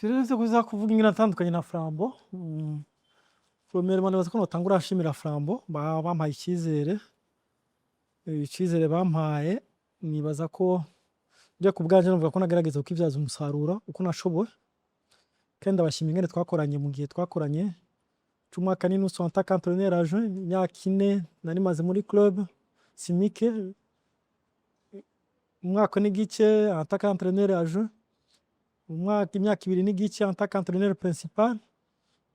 Sinzi kuza kuvuga ingene natandukanye na Flambeau. Premièrement, nibaza ko notangura nshimira Flambeau bampaye icizere. Icizere bampaye, nibaza ko nje ku bwanje novuga ko nagerageza kukivyaza umusaruro uko nashoboye, kandi ndabashimira ingene twakoranye mu gihe twakoranye c'umwaka n'inusu en tant qu'entraîneur adjoint. Imyaka 4 nari maze muri club si mike, umwaka n'igice en tant qu'entraîneur adjoint, umwaka, imyaka 2 n'igice en tant qu'entraîneur principal.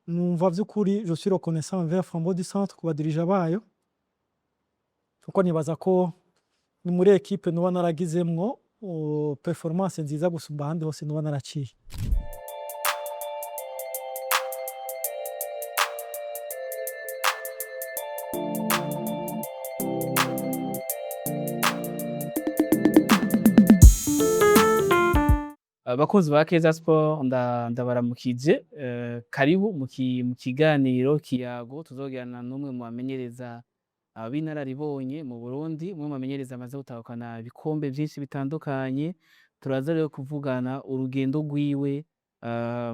Numva vy'ukuri je suis reconnaissant envers Flambeau du Centre, ku ba dirigeants bayo, kuko nibaza ko ni muri équipe noba naragizemwo performance nziza gusumba ahandi hose noba naraciye. Abakunzi ba Keza Sport, ndabaramukije. Karibu mu kiganiro kiyago tuzogirana n'umwe mu bamenyereza b'inararibonye mu Burundi, umwe mu bamenyereza amaze gutahukana ibikombe vyinshi bitandukanye. Turaza rero kuvugana urugendo rwiwe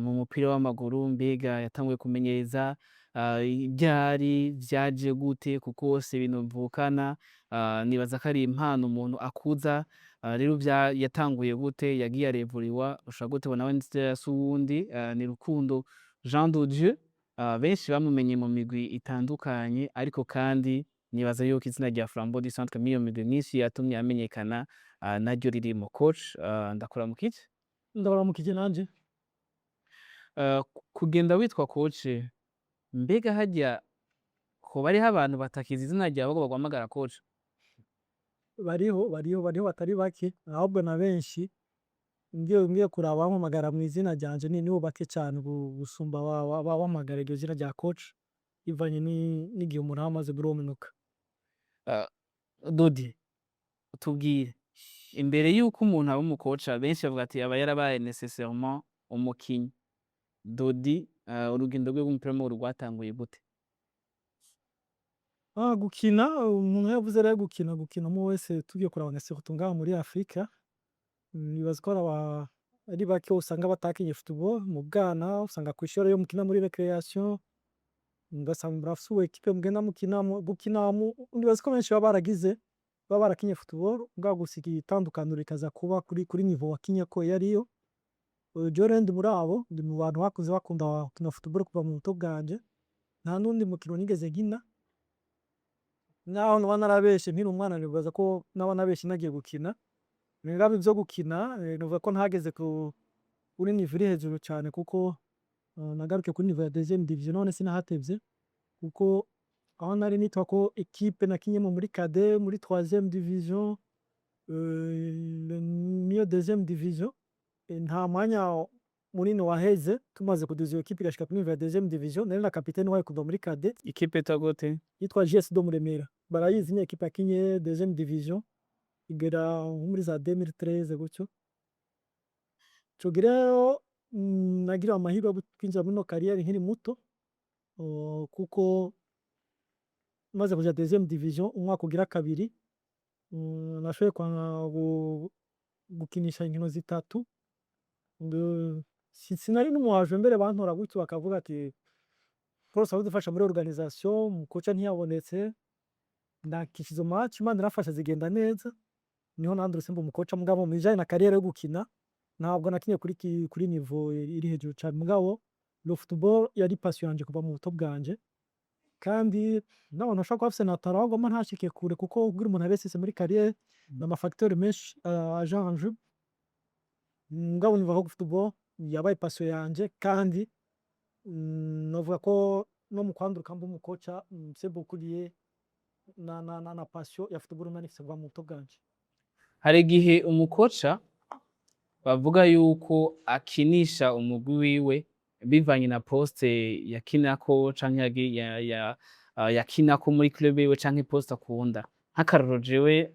mu mupira w'amaguru. Mbega yatanguye kumenyereza ryari, vyaje gute? Kuko si ibintu mvukana, nibaza ko ari impano umuntu akuza. Rero yatanguye gute, yagiye arevuriwa ushobora gute? Nawe si uwundi, ni Rukundo Jean de Dieu. Benshi bamumenye mu migwi itandukanye, ariko kandi nibaza yuko izina rya Flambeau du Centre mw'iyo migwi myinshi yatumye amenyekana naryo ririmo. Coach, ndakuramukije. Ndabaramukije nanje. Kugenda witwa coach, mbega harya hoba hariho abantu batakizi izina ryawe ahubwo baguhamagara coach? Bariho, bariho, bariho batari bake, ahubwo na benshi. Ngiye kuraba bampamagara mw'izina ryanje nibo bake cane gusumba bampamagara iryo zina rya coach, bivanye n'igihe umuntu aba amaze muri uwo mwuga. Dodi, tubwire, imbere yuko umuntu aba umu coach, benshi bavuga ati aba yarabaye nécessairement umukinyi. Dodi, urugendo rwe rw'umupira w'amaguru rwatanguye gute? Gukina, umuntu yavuze rero gukina umwe wese, tugiye kuraba nka surtout ngaha muri Afrika, nibaza ko ari bake usanga batakinye football mu bwana. Usanga kw'ishure iyo mukina muri récréation, ugasanga murafise ubu équipe mugenda mukinamwo gukina. Nibaza ko benshi baba baragize, baba barakinye football, mugabo gusa itandukaniro rikaza kuba kuri niveau wakinyeko iyo ariyo. Jewe rero ndi muri abo, ndi mu bantu bakuze bakunda gukina football kuva mu buto bwanje. Nta n'uwundi mukino nigeze nkina, naho noba narabeshe nkiri umwana, nibaza ko noba nabeshe nagiye gukina. Mugabo ivyo gukina, novuga ko ntageze kuri niveau iri hejuru cane, kuko nagarukiye kuri niveau ya deuxième division. None sinahatevye, kuko aho nari nitwa ko équipe nakinyemwo muri cadet, muri troisième division niyo deuxième division, nta mwanya munini waheze tumaze kuduza iyo équipe igashika kuri niveau ya deuxième division. Nari na capitaine wayo kuva muri cadet. Ikipe yitwa gute? Yitwa JS do Muremera, barayizi. Ni équipe yakinye deuxième division igera nko muri za 2013 gutyo. Ico gihe rero nagiriwe amahirwe yo kwinjira muri ino carrière nkiri muto, kuko maze kuja deuxième division umwaka ugira kabiri, nashoboye gukinisha inkino zitatu. Sinari n'umuhaje mbere, bantora gutyo bakavuga ati ko usanzwe udufasha muri organisation, umu coach ntiyabonetse. Ndakisha izo match, Imana irafasha zigenda neza, niho nandurutse mba umu coach. Mugabo mu bijanye na carrière yo gukina, ntabwo nakinye kuri niveau iri hejuru cane, mugabo le football yari passion yanje kuva mu buto bwanje. Kandi n'abantu bashobora kuba bafise na talent bagomba ntashike kure, kuko kugira umuntu aresise muri carrière n'ama facteurs menshi aja en jeu. Mugabo numva ko football yabaye passion yanje, kandi novuga ko no mu kwanduruka mba umu coach, c'est beaucoup lié na passion ya football nari mfise kuva mu buto bwanje. Hari igihe umu coach bavuga yuko akinisha umugwi wiwe bivanye na poste yakinako canke yakinako muri club yiwe canke poste akunda. Nk'akarorero, jewe,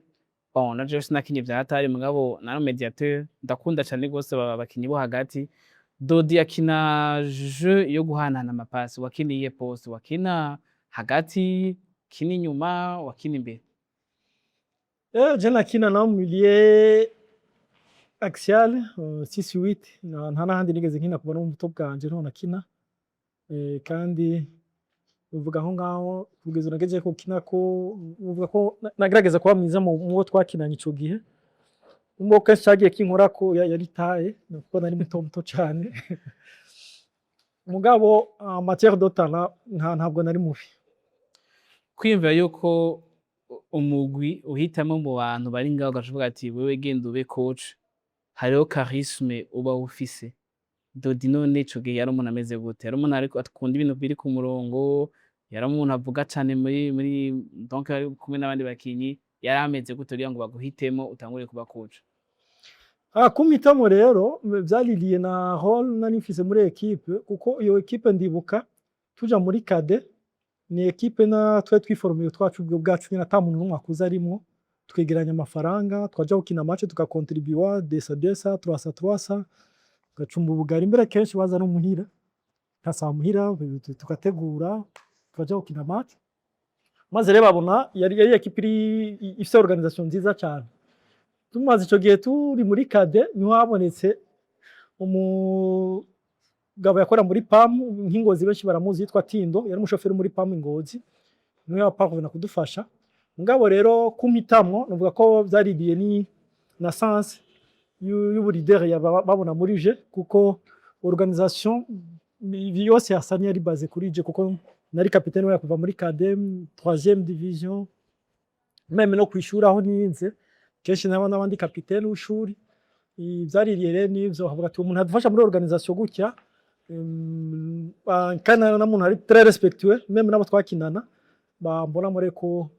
bon, na jewe sinakinye vya hatari, mugabo nari médiateur, ndakunda cane gose abakinyi bo hagati. Dodi akina jeu yo guhanahana amapasi. Wakina iyihe poste? Wakina hagati, wakina inyuma, wakina imbere? Je nakina na milieu. Axial 6-8, nta n'ahandi nigeze nkina kuva no mu buto bwanje, niho nakina. Kandi uvuga aho ngaho kugeza nagejeje gukina ko uvuga ko nagerageza kuba mwiza mu bo twakinanye ico gihe. Nubwo kenshi cagiye kinkorako yari taille, kuko nari muto muto cane, mugabo en matière de talent ntabwo nari mubi. Kwiyumvira yuko umugwi uhitamo mu bantu bari ngaho, ugaca uvuga ati: "Wewe genda ube coach", hariho charisme uba ufise. Dodi none ico gihe yari umuntu ameze gute? Yari umuntu ariko akunda ibintu biri ku murongo? Yari umuntu avuga cane muri, donc ari kumwe n'abandi bakinyi? Yari ameze gute kugira ngo baguhitemo utangure kuba coach? Ah, kumpitamo rero vyari lié na rôle nari mfise muri équipe, kuko iyo équipe ndibuka tuja muri cadet, ni équipe na twari twiformiye twacu ubwacu nyene, ata muntu n'umwe akuze arimwo. Twegeranya amafaranga, twaja gukina match tugakontribuwa desa desa, turasa turasa, tugacumba ubugari. Mbere kenshi baza no muhira, nkasaba muhira tugategura, tukaja gukina match. Maze rero babona yari équipe iri ifise organisation nziza cane. Tumaze ico gihe turi muri cadet, niho habonetse umugabo yakora muri PAM nk'Ingozi, benshi baramuzi, yitwa Tindo, yari umushoferi muri PAM Ingozi, niwe yaparvena kudufasha. Mugabo rero kumpitamwo, nuvuga ko vyari lié ni na sens y'ubu leader babona muri je, kuko organisation yose yasa niyari basée kuri je, kuko nari capitaine we kuva muri cadet, troisième division, même no kwishuri aho nize kenshi naba n'abandi capitaine w'ishuri. Vyari lié rero n'ivyo, bavuga ati: "Umuntu adufasha muri organisation gutya." Kandi na muntu ari très respectueux, même nabo twakinana bambona muri ko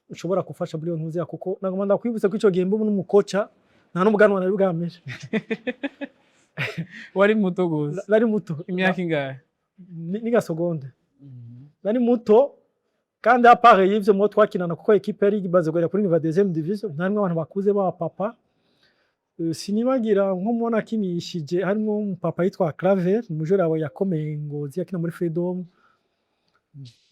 ushobora gufasha muri iyo ntuziya, kuko nagomba ndakwibutsa ko ico gihe mbubu n'umukoca nta n'ubwanwa nari bwamere. Wari muto gose? Nari muto. Imyaka ingahe? Niga seconde, nari muto. Kandi à part y'ivyo, mwo twakinana, kuko équipe yari imaze kugera kuri niveau deuxième division, ntarimwo abantu bakuze baba papa. Sinibagira nko mubona akinishije harimwo umupapa yitwa Claver, umujore wawe yakomeye Ngozi, yakina muri Freedom,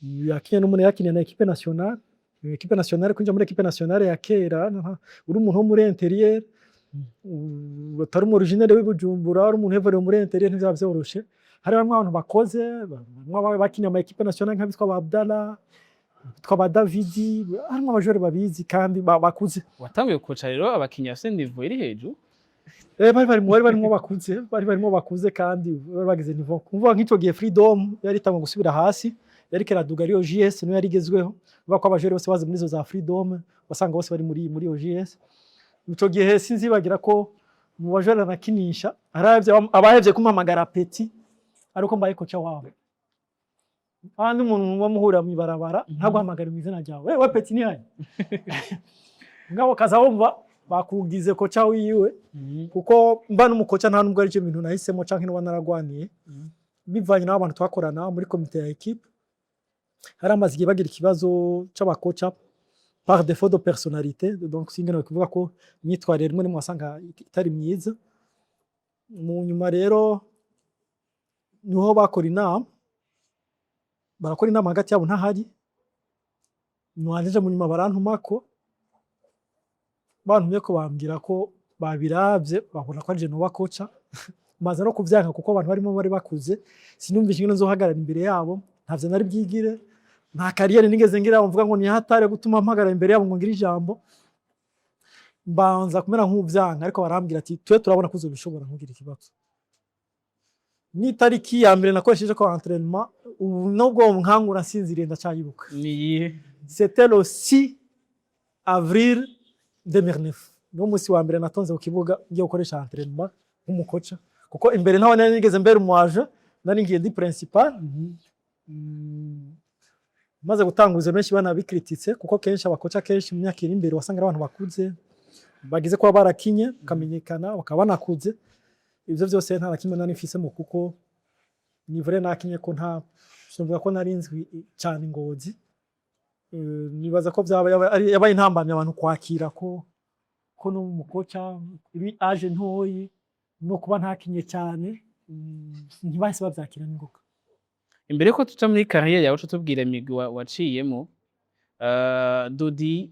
yakinye n'umuntu yakiniye na équipe nationale. Équipe nationale, kwinjira muri équipe nationale ya kera uri umuntu wo muri intérieur, utari umu originaire w'i Bujumbura, uri umuntu évolué muri intérieur, ntivyaba vyoroshe. Hari bamwe abantu bakoze, bamwe bakiniye ama équipe nationale nk'abitwa ba Abdallah, bitwa ba Davidi, harimwo abajore babizi kandi bakuze. Watanguye gukoca rero abakinyi bafise niveau iri hejuru. Bari barimwo bakuze, bari barimwo bakuze kandi bari bageze niveau. Kumva nk'ico gihe Freedom yari itangwa gusubira hasi, yari keraduga, ariyo JS niyo yari igezweho. Uvuga ko abajore bose bazi muri izo za Freedom, wasanga bose bari muri iyo JS. Ico gihe sinzibagira ko mu bajore nakinisha aravye abahevye kumpamagara petit ariko mbaye koca wabo. Abandi umuntu muba muhurira mw'ibarabara ntaguhamagare mu izina ryawe: "We petit ni hayi." Ngabo kaza wumva bakugize koca wiwe. Kuko mba n'umukoca nta nubwo ari cyo bintu nahisemo canke nuba naragwaniye, bivanye n'abantu twakorana muri komite ya équipe. Hari amaze igihe bagira ikibazo c'abakoca par défaut de personnalité, donc singene kuvuga ko imyitwarire rimwe rimwe wasanga itari myiza. Mu nyuma rero niho bakora inama, barakora inama hagati yabo ntahari, nwanje mu nyuma barantumako. Bantumye ko bambwira ko babiravye babona ko ari je noba koca. Maze no kuvyanka, kuko abantu barimo bari bakuze, sinumvishe ingene nzohagarara imbere yabo. Ntavyo nari bwigire, nta carrière nigeze ngira mvuga ngo ni hatari gutuma mpagarara imbere yabo ngo ngire ijambo. Mbanza kumera nk'uvyanka, ariko barambwira ati: "Twe turabona ko uzobishobora, ntugire ikibazo." N'itariki ya mbere nakoresheje ko entraînement, ubu nubwo nkangura nsinziriye ndacyayibuka. Ni iyihe? C'était le 6 avril 2009, niwo munsi wa mbere natonze ku kibuga ngiye gukoresha entraînement nk'umukoca, kuko imbere ntawe nari nigeze mbere umu agent, nari ngiye ndi principal. Maze gutanguza benshi banabikrititse, kuko kenshi abakoca kenshi mu myaka iri imbere wasanga ari abantu bakuze bagize kuba barakinye bakamenyekana, bakaba banakuze. Ivyo vyose nta na kimwe nari mfisemo, kuko ni vrai nakinye ko nta sinovuga ko nari nzwi cane Ngozi. Nibaza ko vyaba yabaye intambamyi abantu kwakira ko no umukoca iri age ntoyi no kuba ntakinye cyane, ntibahise bavyakira n'ingoga. Imbere yuko tuja muri carrière yawe, uca utubwira imigwi waciyemo, Dodi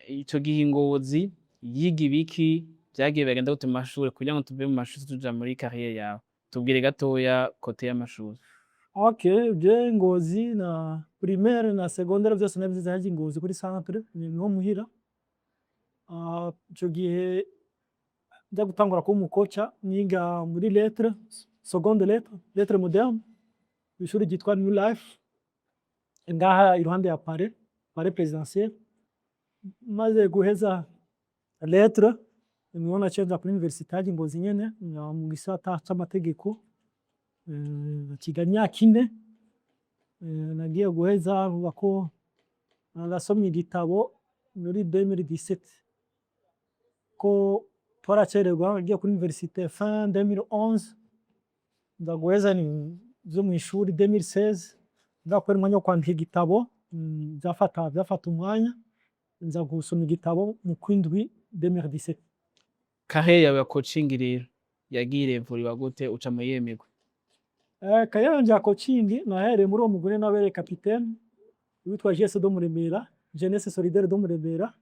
ico gihe i Ngozi yiga ibiki? Vyagiye biragenda gute mu mashuri, kugira ngo tuve mu mashuri tuja muri carrière yawe? Tubwire gatoya côté y'amashuri. Ok, je Ngozi na primaire na secondaire vyose navyize harya i Ngozi kuri centre, niho muhira. Ico gihe nja gutangura kuba umukoca, niga muri lettre, seconde lettre, lettre moderne, kw'ishuri ryitwa New Life ngaha iruhande ya palais, palais présidentiel. Maze guheza lettre, niho naciye nja kuri université harya i Ngozi nyene, mu gisata c'amategeko, nciga imyaka 4. Nagiye guheza mvuga ko nasomye igitabo muri 2017, ko twaracererwa. Nagiye kuri université fin 2011, nza guheza ivyo mw'ishuri 2016. Nza kubera umwanya wo kwandika igitabo vyafata umwanya, nza gusoma igitabo mu kwindwi 2017. Carrière yawe ya coaching rero yagiye irevuriwa gute? Uca mu yihe migwi? Carrière yanje ya coaching nahereye muri uwo mugwi nabereye capitaine witwa JS de Muremera, Jeunesse Solidaire de Muremera.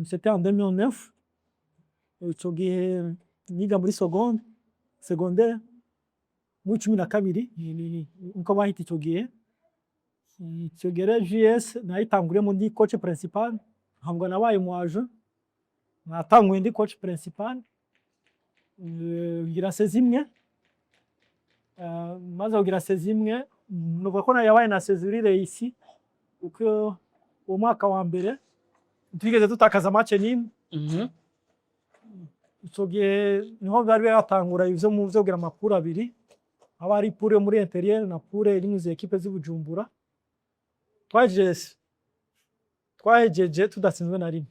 C'était en 2009. Ico gihe niga muri seconde, secondaire, mu 12 niko bahita ico gihe. Ico gihe rero JS nayitanguriyemo ndi coach principal, ntabwo nabaye umu adjoint, natanguye ndi coach principal, ngira saison imwe. Maze kugira saison imwe, novuga ko yabaye na saison iri réussie, kuko uwo mwaka wa mbere ntitwigeze dutakaza match n'imwe. Ico gihe niho bari batangura ivyo mu vyo kugira ama poules abiri, haba hari poule yo muri intérieur na poule irimwo izo équipes z'i Bujumbura. Twahejeje tudatsinzwe na rimwe.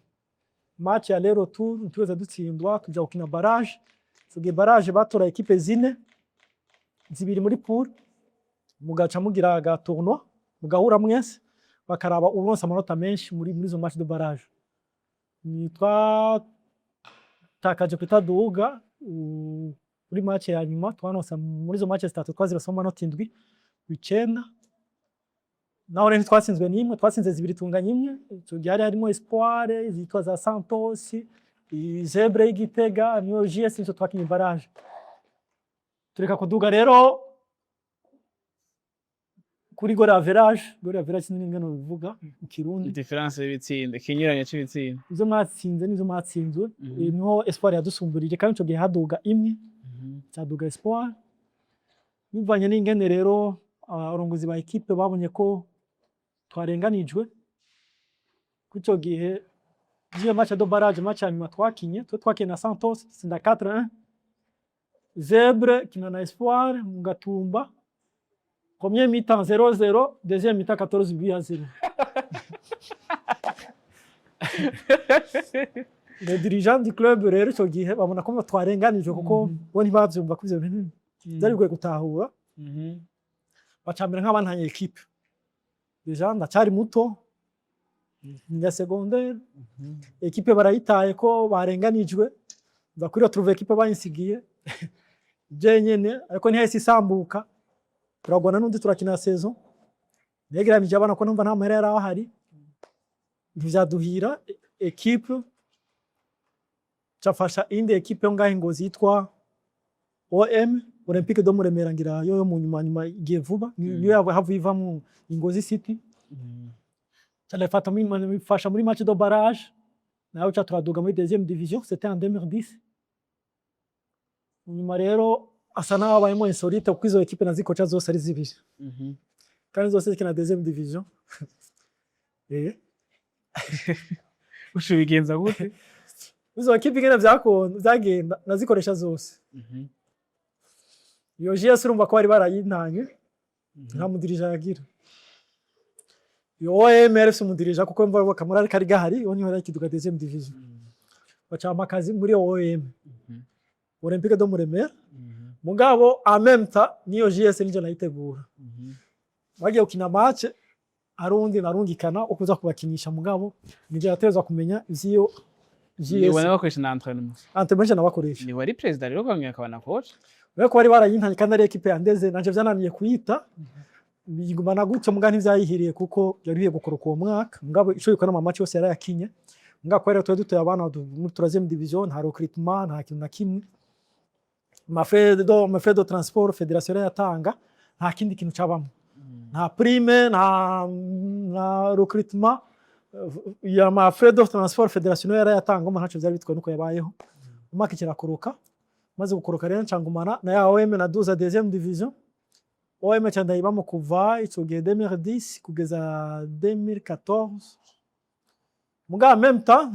Match ya aller retour ntitwigeze dutsindwa, tuja gukina barrage. Ico gihe barrage batora équipes zine, zibiri muri poule, mugaca mugira aga tournoi, mugahura mwese, bakaraba uwuronse amanota menshi muri izo match de barrage. Twatakaje kutaduga kuri match ya nyuma. Twaronse muri izo match zitatu, twazironsemo amanota 7 9. Naho rero ntitwatsinzwe n'imwe, twatsinze zibiri tunganya imwe. Ico gihe hari harimwo Espoir, izitwa za Santos, Zebre y'Igitega, niyo JS, nizo twakinye barrage. Tureka kuduga rero kuri goal average. Goal average sinzi ingene nobivuga mu Kirundi. Différence y'ibitsindo, ikinyuranyo c'ibitsindo. Ivyo mwatsinze n'ivyo mwatsinzwe. Niho Espoir yadusumburije, kandi ico gihe haduga imwe, caduga Espoir. Bivanye n'ingene rero abarongozi ba équipe babonye ko twarenganijwe, kuko ico gihe vy'iyo match de barrage, match ya nyuma twakinye, twe twakinye na Santos, dutsinda 4-1. Zebre ikina na Espoir mu Gatumba, premier mi-temps 0-0, deuxième mi-temps 14 buts à 0. Les dirigeants du club rero ico gihe babona ko twarenganijwe, kuko bo ntibavyumva ko ivyo bintu vyari bigoye gutahura, bacambera nk'abantanye équipe. Déjà ndacari muto, niga secondaire, équipe barayitaye ko barenganijwe. Nza kuri retrouver équipe bayinsigiye je nyene, ariko ntihahise isambuka, turagwana n'undi, turakina saison. Negeranije abana ko numva nta mahera yari ahari, ntivyaduhira. Équipe cafasha iyindi équipe yo ngaho i Ngozi yitwa OM, Olympique de Muremera, ngira yo mu nyuma nyuma igiye vuba niyo havuye ivamwo Ngozi City. Ca ndayifasha muri match de barrage, nawe ca turaduga muri deuxième division, c'était en 2010. Nyuma rero asa naho habayemo insolite, kuko izo équipe nazikoca zose ari zibiri, kandi zose zikina deuxième division. Uca ubigenza gute? Izo équipe ingene vyagenda, nazikoresha zose. Iyo JS urumva ko bari barayintanye, nta mu dirigeant yagira. Iyo OM yari ifise umu dirigeant, kuko mva kamurari kari gahari, iyo niho yari ikiduga deuxième division, baca bampa akazi muri OM, Olympique de Muremera. Mugabo en même temps niyo JS nije nayitegura. Bagiye gukina match, hari uwundi narungikana wo kuza kubakinisha, mugabo nije yategerezwa kumenya ivyiyo Ni JS. wari bakoresha na entraînement? Entraînement nabakoresha. Ni wari président rero, ukongera akaba na coach? Urabona ko bari barayintanye, kandi ari équipe yandeze, nanje vyananiye kuyita, bigumana gutyo. Muga ntivyayihiriye, kuko yari bigiye gukoroka uwo mwaka. Mugabo ico yikora, ama match yose yarayakinye. Nga kubera twari dutoye abana muri troisième division, nta recrutement, nta kintu na kimwe. Ma frais de transport fédération yatanga, nta kindi kintu cabamwo, nta prime, nta recrutement ya ma frais de transport fédération yarayatanga. Mo ntaco vyari bitwaye, nuko yabayeho. Umwaka kirakoroka, maze gukoroka rero ncangumana na ya OM na duza deuxième division. OM ca ndayibamo kuva ico gihe 2010 kugeza 2014. Muga en même temps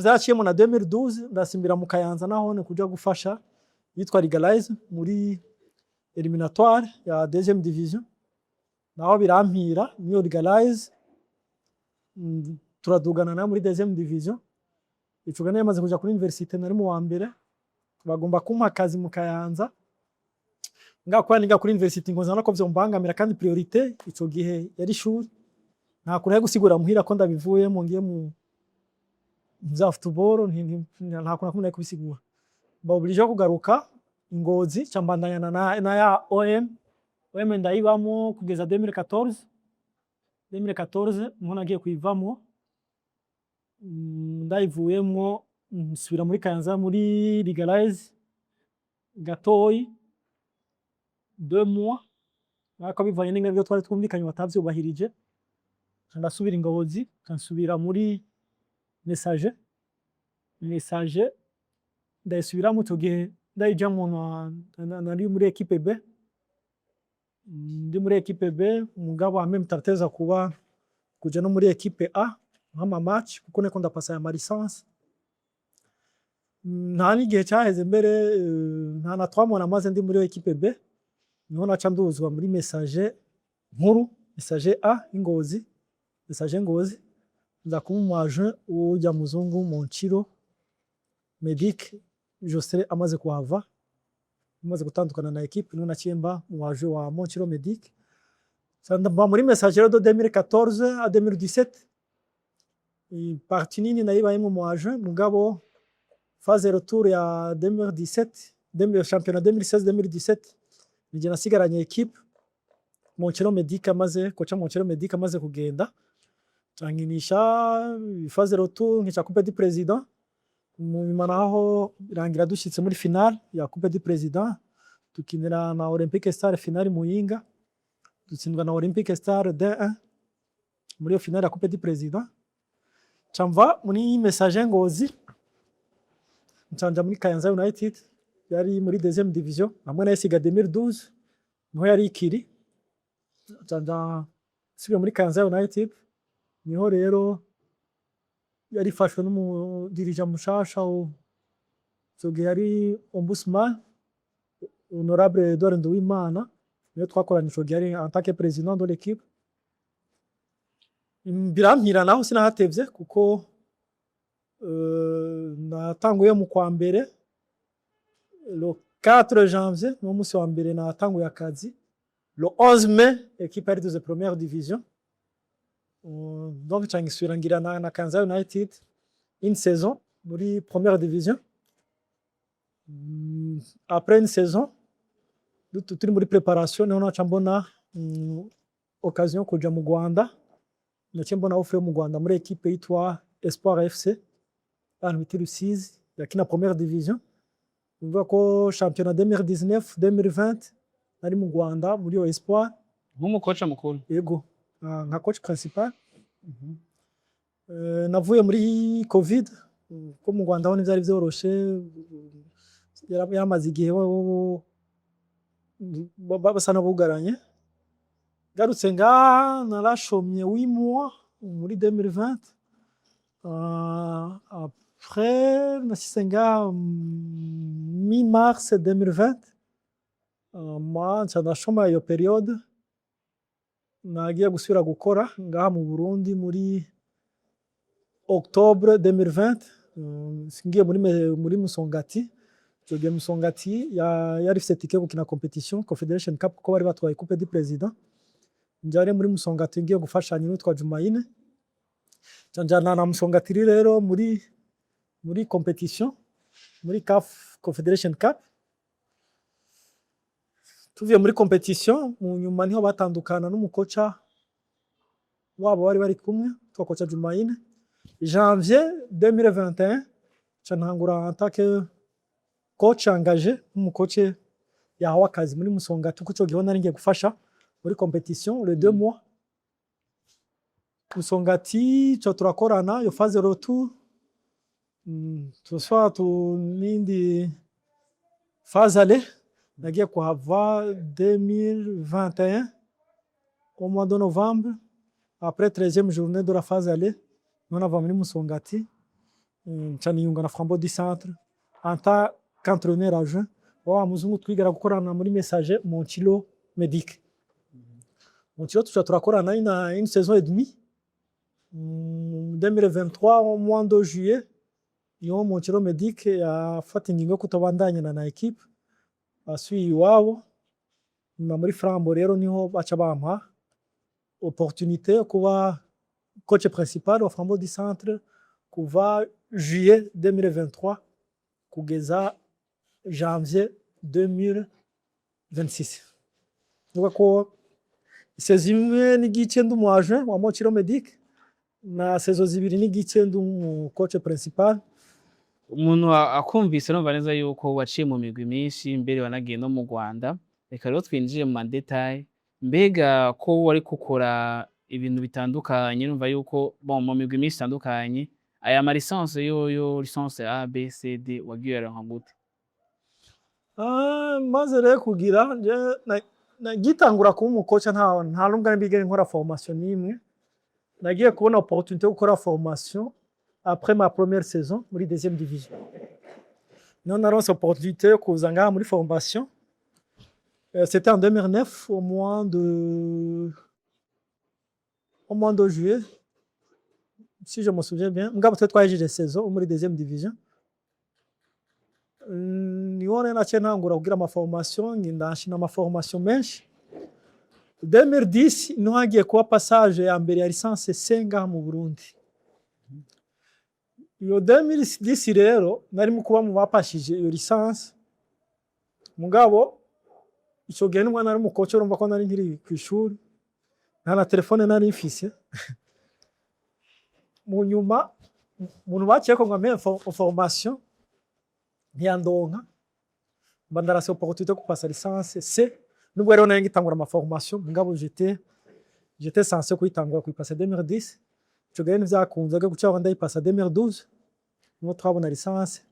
vyaciyemo na 2012 ndasimbira mu Kayanza, nahone kuja gufasha yitwa Legalize muri éliminatoire ya deuxième division. Naho birampira niyo Legalize, turadugana nayo muri deuxième division. Ico gihe nari kuja kuri université, nari mu wa mbere, bagomba kumpa akazi mu Kayanza. Ngaho kubera niga kuri université, ngo nzana ko vyombangamira, kandi priorité ico gihe yari ishuri. Nta kuntu nari gusigura muhira ko ndabivuyemo ngiye mu vya football, nta kuntu na kumwe nari kubisigura. Mba obligé kugaruka Ngozi, ca mbandanya na ya OM. OM ndayibamo kugeza 2014. 2014 niho nagiye kuyivamo. Ndayivuyemwo nsubira muri Kayanza muri Legalize gatoyi, 2 mois, ariko bivanye n'ingene ivyo twari twumvikanye batavyubahirije, nca ndasubira i Ngozi, nca nsubira muri Messager. Messager ndayisubiramwo, ico gihe ndayijamwo nari muri équipe B, ndi muri équipe B, mugabo en même temps nateza kuba kuja no muri équipe A nk'ama match, kuko nariko ndapasa aya ma licence. Nta n'igihe caheze mbere, nta na 3 mois namaze ndi muri équipe B, niho naca nduzwa muri Messager nkuru, Messager A y'Ingozi, Messager Ngozi, nza kuba umu adjoint w'urya muzungu Monciro Medic Jocelyn amaze kuhava, amaze gutandukana na équipe, niho naciye mba umu adjoint wa Monciro Medic. Mba muri Messager de 2014 à 2017. Partie nini nayibayemwo mu adjoint, mugabo phase retour ya 2017, championnat 2016 2017, nije nasigaranye équipe Monciro Medic amaze, coach Monciro Medic amaze kugenda, cankinisha phase retour, nkica Coupe du Président. Mu nyuma naho birangira dushitse muri finale ya Coupe du Président, dukinira na Olympique Star finale Muyinga, dutsindwa na Olympique Star 2-1 muri iyo finale ya Coupe du Président. Nca mva muri Messager Ngozi, nca nja muri Kayanza United yari muri deuxième division, hamwe na Esiga 2012 niho yari ikiri. Nca nja nsubira muri Kayanza United, niho rero yari ifashwe n'umu dirigeant mushasha, ico gihe yari ombudsman honorable Edouard Nduwimana, niwe twakoranye ico gihe, yari en tant que président de l'équipe. Birampira naho sinahatevye, kuko natanguye mu kwa mbere, le 4 janvier niwo musi wa mbere natanguye akazi. Le 11 mai équipe yari duze première division. Donc nca ngisubira ngira na Kayanza United une saison muri première division. Après une saison turi muri préparation, niho naca mbona occasion kuja mu Rwanda. Naciye mbona offre yo mu Rwanda muri équipe yitwa Espoir FC, ahantu bita Rusizi, yakina première division. Bivuga ko championnat 2019 2020 nari mu Rwanda muri iyo Espoir. Nk'umu coach mukuru? Yego, nka coach principal. Navuye muri Covid, ko mu Rwanda ho ntivyari vyoroshe, yaramaze igihe basa n'abugaranye. Ngarutse ngaha narashomye 8 mois muri 2020. Après nashitse ngaha mi mars 2020, moi nca ndashoma iyo période. Nagiye gusubira gukora ngaha mu Burundi muri octobre 2020, ngiye muri Musongati. Ico gihe Musongati yari ifise tike yo gukina compétition Confederation Cup, kuko bari batwaye Coupe du Président. Nja muri Musongati ngiye gufashanya n'uwitwa Jumaine, nca njana na Musongati rero muri compétition, muri CAF Confederation Cup. Tuvuye muri compétition, mu nyuma niho batandukana n'umu coach wabo bari bari kumwe witwa coach Jumaine. Janvier 2021 nca ntangura en tant que coach engagé, nk'umucoach yahawe akazi muri Musongati, kuko ico gihe nari ngiye gufasha muri compétition les 2 mois. Musongati ca turakorana iyo phase retour, tuswa tu n'indi phase aller. Nagiye kuhava 2021 au mois de novembre, après 13e journée de la phase aller, niho nava muri Musongati, nca niyunga na Flambeau du Centre en tant qu'entraîneur adjoint wa muzungu twigara gukorana muri Messager, Monchilo Medic. Monchilo tuca turakorana une saison et demie. 2023 au mois de juillet niho Monchilo Medic yafata ingingo yo kutabandanyana na équipe, asubiye iwabo. Nyuma muri Flambeau rero niho baca bampa opportunité yo kuba coach principal wa Flambeau du Centre kuva juillet 2023 kugeza janvier 2026. Nuvuga ko saison imwe n'igice ndi umu adjoint wa Monchilo Medic na saison 2.5 ndi umu coach principal. Umuntu akumvise numva neza yuko waciye mu migwi myinshi, mbere wanagiye no mu Rwanda. Reka rero twinjire mu ma détails. Mbega ko wariko ukora ibintu bitandukanye, numva yuko bon mu migwi myinshi itandukanye, aya ma licence yoyo, licence A, B, C, D, wagiye urayaronka gute? Ah, maze rero kugira nje nagitangura kuba umukoca, nta nubwo nari nkora formation n'imwe. Nagiye kubona opportunité yo gukora formation après ma première saison muri deuxième division, niho naronse opportunité yo kuza ngaha muri formation. C'était en 2009 au mois de juillet si je me souviens bien, mugabo twe twahejeje saison muri deuxième division. Niho rero naciye ntangura kugira ama formation, ngenda nshina ama formation menshi. 2010 niho hagiye kuba passage ya mbere ya licence C ngaha mu Burundi. Iyo 2010 rero nari mu kuba mu bapashije iyo licence, mugabo ico gihe nubwo nari umukoci, urumva ko nari nkiri kw'ishuri, nta na telefone nari mfise. Mu nyuma umuntu baciyeko ngo ampe formation ntiyandonka, mba ndarase opportunité yo kupasa licence C. Nubwo rero nari ngitangura ama formation, mugabo j'étais censé kuyitangura kuyipasa 2010. Ico gihe ntivyakunze guca ndayipasa 2012, niho twabona licence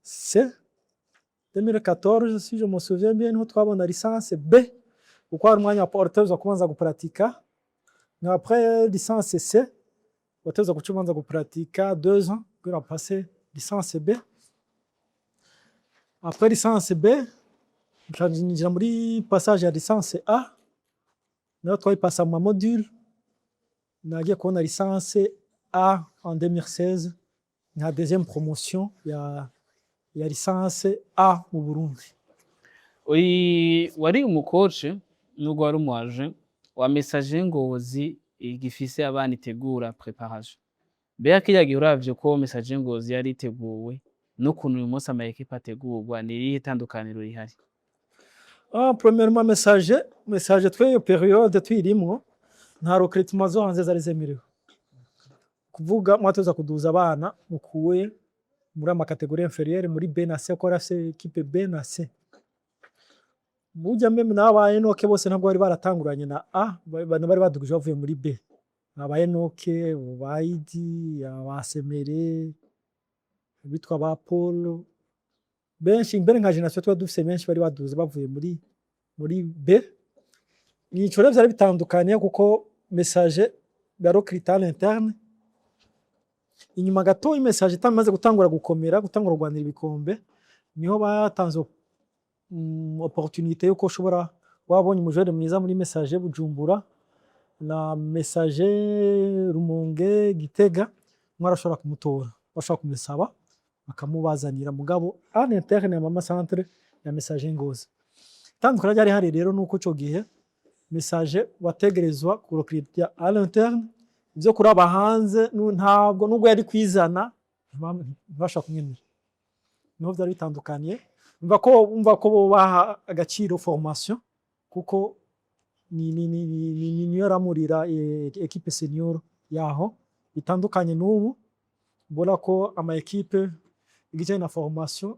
C. 2014 si je me souviens bien niho twabona licence B, kuko hari umwanya watezwa kubanza gupratika. Na après licence C watezwa guca ubanza gupratika 2 ans kugira passe licence B. Après licence B nca ninjira muri passage ya licence A, nayo twayipasa mu ma module. Nagiye kubona licence A en 2016 nka deuxième promotion ya licence A mu Burundi. Uri wari umukoce nubwo wari umu adjoint wa Messager Ngozi igifise abana itegura préparation. Mbega kirya gihe uravye ko Messager Ngozi yari iteguwe n'ukuntu uyu munsi ama équipe ategurwa, ni irihe tandukaniro rihari? Ah, premièrement Messager twe iyo période tuyirimwo nta recrutement zo hanze zari zemerewe. Kuvuga mwateza kuduza abana mukuye muri ama catégorie inférieure, muri B na C, ko yari équipe B na C. Burya même n'aba Enoke bose ntabwo bari baratanguranye na A, bari badugije bavuye muri B. Aba Enoke, ba Idi, aba Semere, bitwa ba Paul, benshi mbere nka génération twari dufise benshi bari baduze bavuye muri B. Nico rero vyari bitandukanye, kuko Messager barecruta à l'interne. Inyuma gato Messager itamaze gutangura gukomera, gutangura kurwanira ibikombe, niho batanze opportunité yuko ushobora wabonye umujene mwiza muri Messager Bujumbura na Messager Rumonge, Gitega, mwarashobora kumutora, bashobora kumusaba bakamubazanira, mugabo à l'interne ya mama centre ya Messager Ngozi. Itandukanye ryari hari rero nuko ico gihe Messager wategerezwa kurecruta à l'interne, ivyo kuraba hanze ntabwo, nubwo yari kwizana ntibashobora kumwemera. Niho vyari bitandukaniye. Umva ko bobaha agaciro formation, kuko ni niyo ramurira équipe senior yaho. Bitandukanye n'ubu mbona ko ama équipe, ibijanye na formation,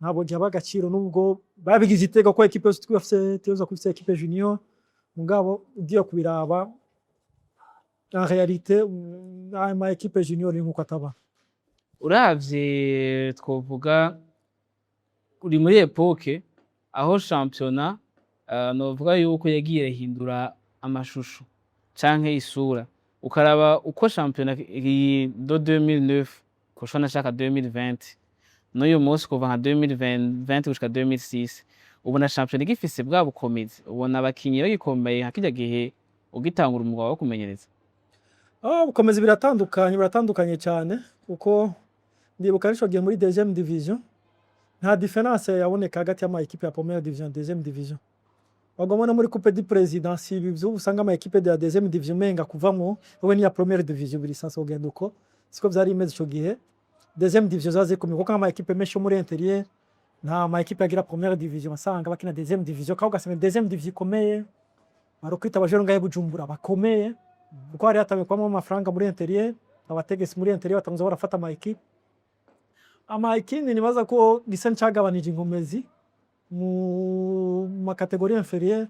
ntabwo gihaba agaciro, nubwo babigize iteka ko équipe yose twafise tegerezwa kuba ifise équipe junior. Mugabo ugiye kubiraba en réalité, ama équipe junior ni nkuko ataba. Uravye, twovuga uri muri époque aho shampiyona, novuga yuko yagiye irahindura amashusho canke isura. Ukaraba uko shampiyona de 2009 kushika nashaka 2020, n'uyu munsi kuva nka 2020 gushika 2006, ubona shampiyona igifise bwa bukomezi? Ubona abakinyi bagikomeye nka kirya gihe ugitangura umwuga wo kumenyereza? Ah, bukomezi biratandukanye, biratandukanye cyane, kuko ndibuka nico gihe muri deuxième division nta différence yaboneka hagati y'ama équipe ya première division na deuxième division. Bagomba no muri Coupe du Président, si ibi vy'ubu usanga ama équipe de la deuxième division umenga kuvamwo wowe n'iya première division biri sanse kugenda uko. Siko vyari bimeze ico gihe. Deuxième division zaza zikomeye, kuko ama équipe menshi yo muri intérieur, nta ma équipe yagira première division, wasanga bakina deuxième division, kandi ugasanga deuxième division ikomeye, barukwita abajoro ngahe Bujumbura bakomeye, kuko hari hatanguye kubamwo amafaranga muri intérieur, abategetsi muri intérieur batanguye barafata ama équipe. Ama ikindi nibaza ko gisa n'icagabanije inkomezi mu ma catégorie inférieure,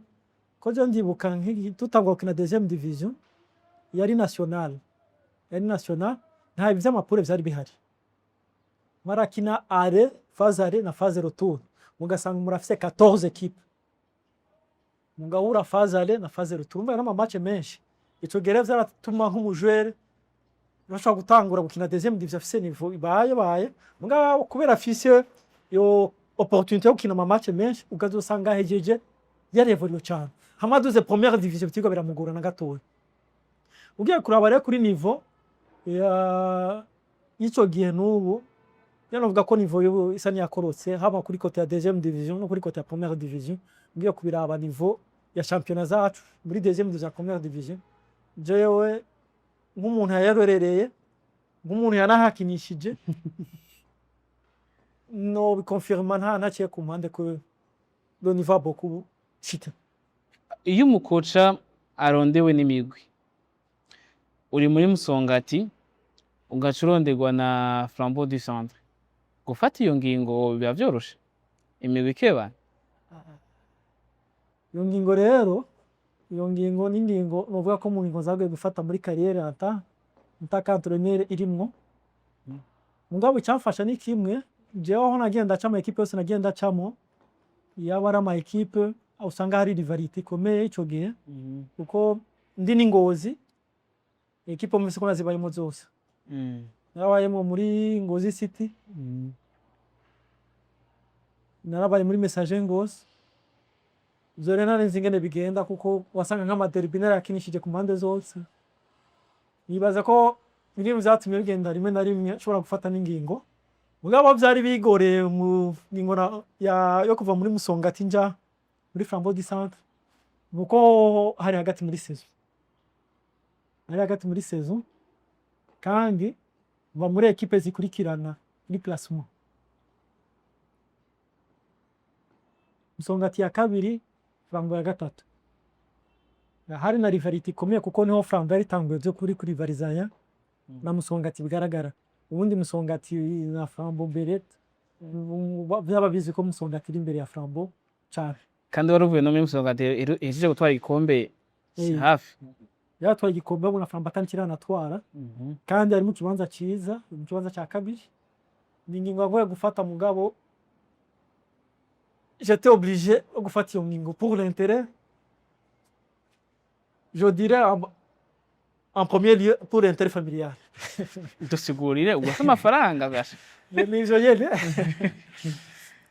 ko je ndibuka tutangura gukina deuxième division yari national, yari national, nta vy'ama poules vyari bihari. Barakina aller, phase aller na phase retour, mugasanga murafise 14 équipes, mugahura phase aller na phase retour, umva n'ama match menshi. Ico gihe rero vyaratuma nk'umu joueur urashobora gutangura gukina deuxième division afise niveau ibaye baye, mugabo kubera afise yo opportunité yo gukina ama match menshi, ukazosanga ahejeje yarevoluye cane, hamwe aduze première division vyigwa biramugora na gatoya. Ugiye kuraba rero kuri niveau ya y'ico gihe n'ubu, rero novuga ko niveau y'ubu isa n'iyakorotse, haba kuri côté ya deuxième division no kuri côté ya première division. Ugiye kubiraba niveau ya championnat zacu muri deuxième division na première division, jewe nk'umuntu yayarorereye, nk'umuntu yanahakinishije, no bikonfirma nta ntaciye ku mpande ko le niveau a beaucoup chuté. Iyo umu coach arondewe n'imigwi, uri muri Musongati, ugaca uronderwa na Flambeau du Centre, gufata iyo ngingo biba vyoroshe, imigwi ikebana? Iyo ngingo rero, iyo ngingo ni ingingo novuga ko mu ngingo zagoye gufata muri carrière ata en tant qu'entraîneur irimwo. Mugabo icyamfasha ni kimwe: jewe aho nagiye ndaca, ama équipe yose nagiye ndacamo, yaba ari ama équipe usanga hari rivalité ikomeye ico gihe, kuko ndi n'Ingozi, équipe mufise ko nazibayemo zose. Narabayemo muri Ngozi City, narabaye muri Messager Ngozi. Ivyo rero nari nzi ingene bigenda, kuko wasanga nk'ama derby narayakinishije ku mpande zose. Nibaza ko biri mu vyatumye bigenda rimwe na rimwe nshobora gufata n'ingingo. Mugabo vyari bigoreye mu ngingo yo kuva muri Musongati nja muri Flambeau du Centre, nuko hari hagati muri saison, hari hagati muri saison, kandi mva muri équipe zikurikirana muri classement, Musongati ya kabiri, Flambeau ya gatatu. Hari na rivalité ikomeye, kuko niho Flambeau yari itanguye vyo kuri kurivarizanya na Musongati bigaragara. Ubundi Musongati na Flambeau mbere vyaba bizwi ko Musongati iri imbere ya Flambeau cane. Kandi wari uvuye no muri Musongati ihejeje gutwara igikombe hafi. Yaratwaye igikombe, ahubwo na Flambeau atari kiranatwara, kandi ari mu kibanza ciza, mu kibanza ca kabiri. Ni ingingo yagoye gufata, mugabo j'étais obligé yo gufata iyo ngingo pour l'intérêt, je dirais en premier lieu pour l'intérêt familial. Dusigurire, ubwo se amafaranga gasha? Nivyo nyene,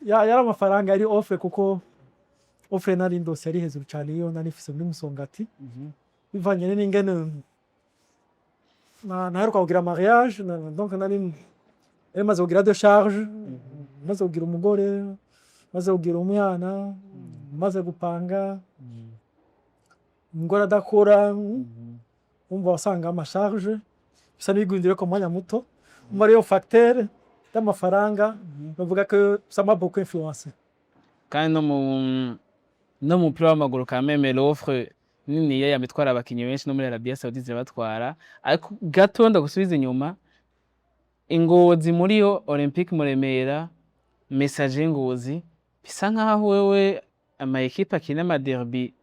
yari amafaranga, yari offre, kuko offre nari ndose yari hejuru cane iyo nari mfise muri Musongati, bivanye n'ingene naheruka kugira mariage, donc nari maze kugira deux charges, maze kugira umugore, maze kugira umwana, maze gupanga, umugore adakora. Umva, wasanga ama charges bisa n'ibigwindiriye ku mwanya muto. Umva, ariyo facteur y'amafaranga bavuga ko ça m'a beaucoup influencé. Kandi no mu mupira w'amaguru, quand même, l'offre Niniya yama itwara abakinyi benshi, no muri Arabia Saudite zirabatwara. Ariko gato ndagusubiza inyuma, Ingozi muri yo, Olympique Muremera, Messager Ngozi, bisa nkaho wewe ama équipe akina ama derby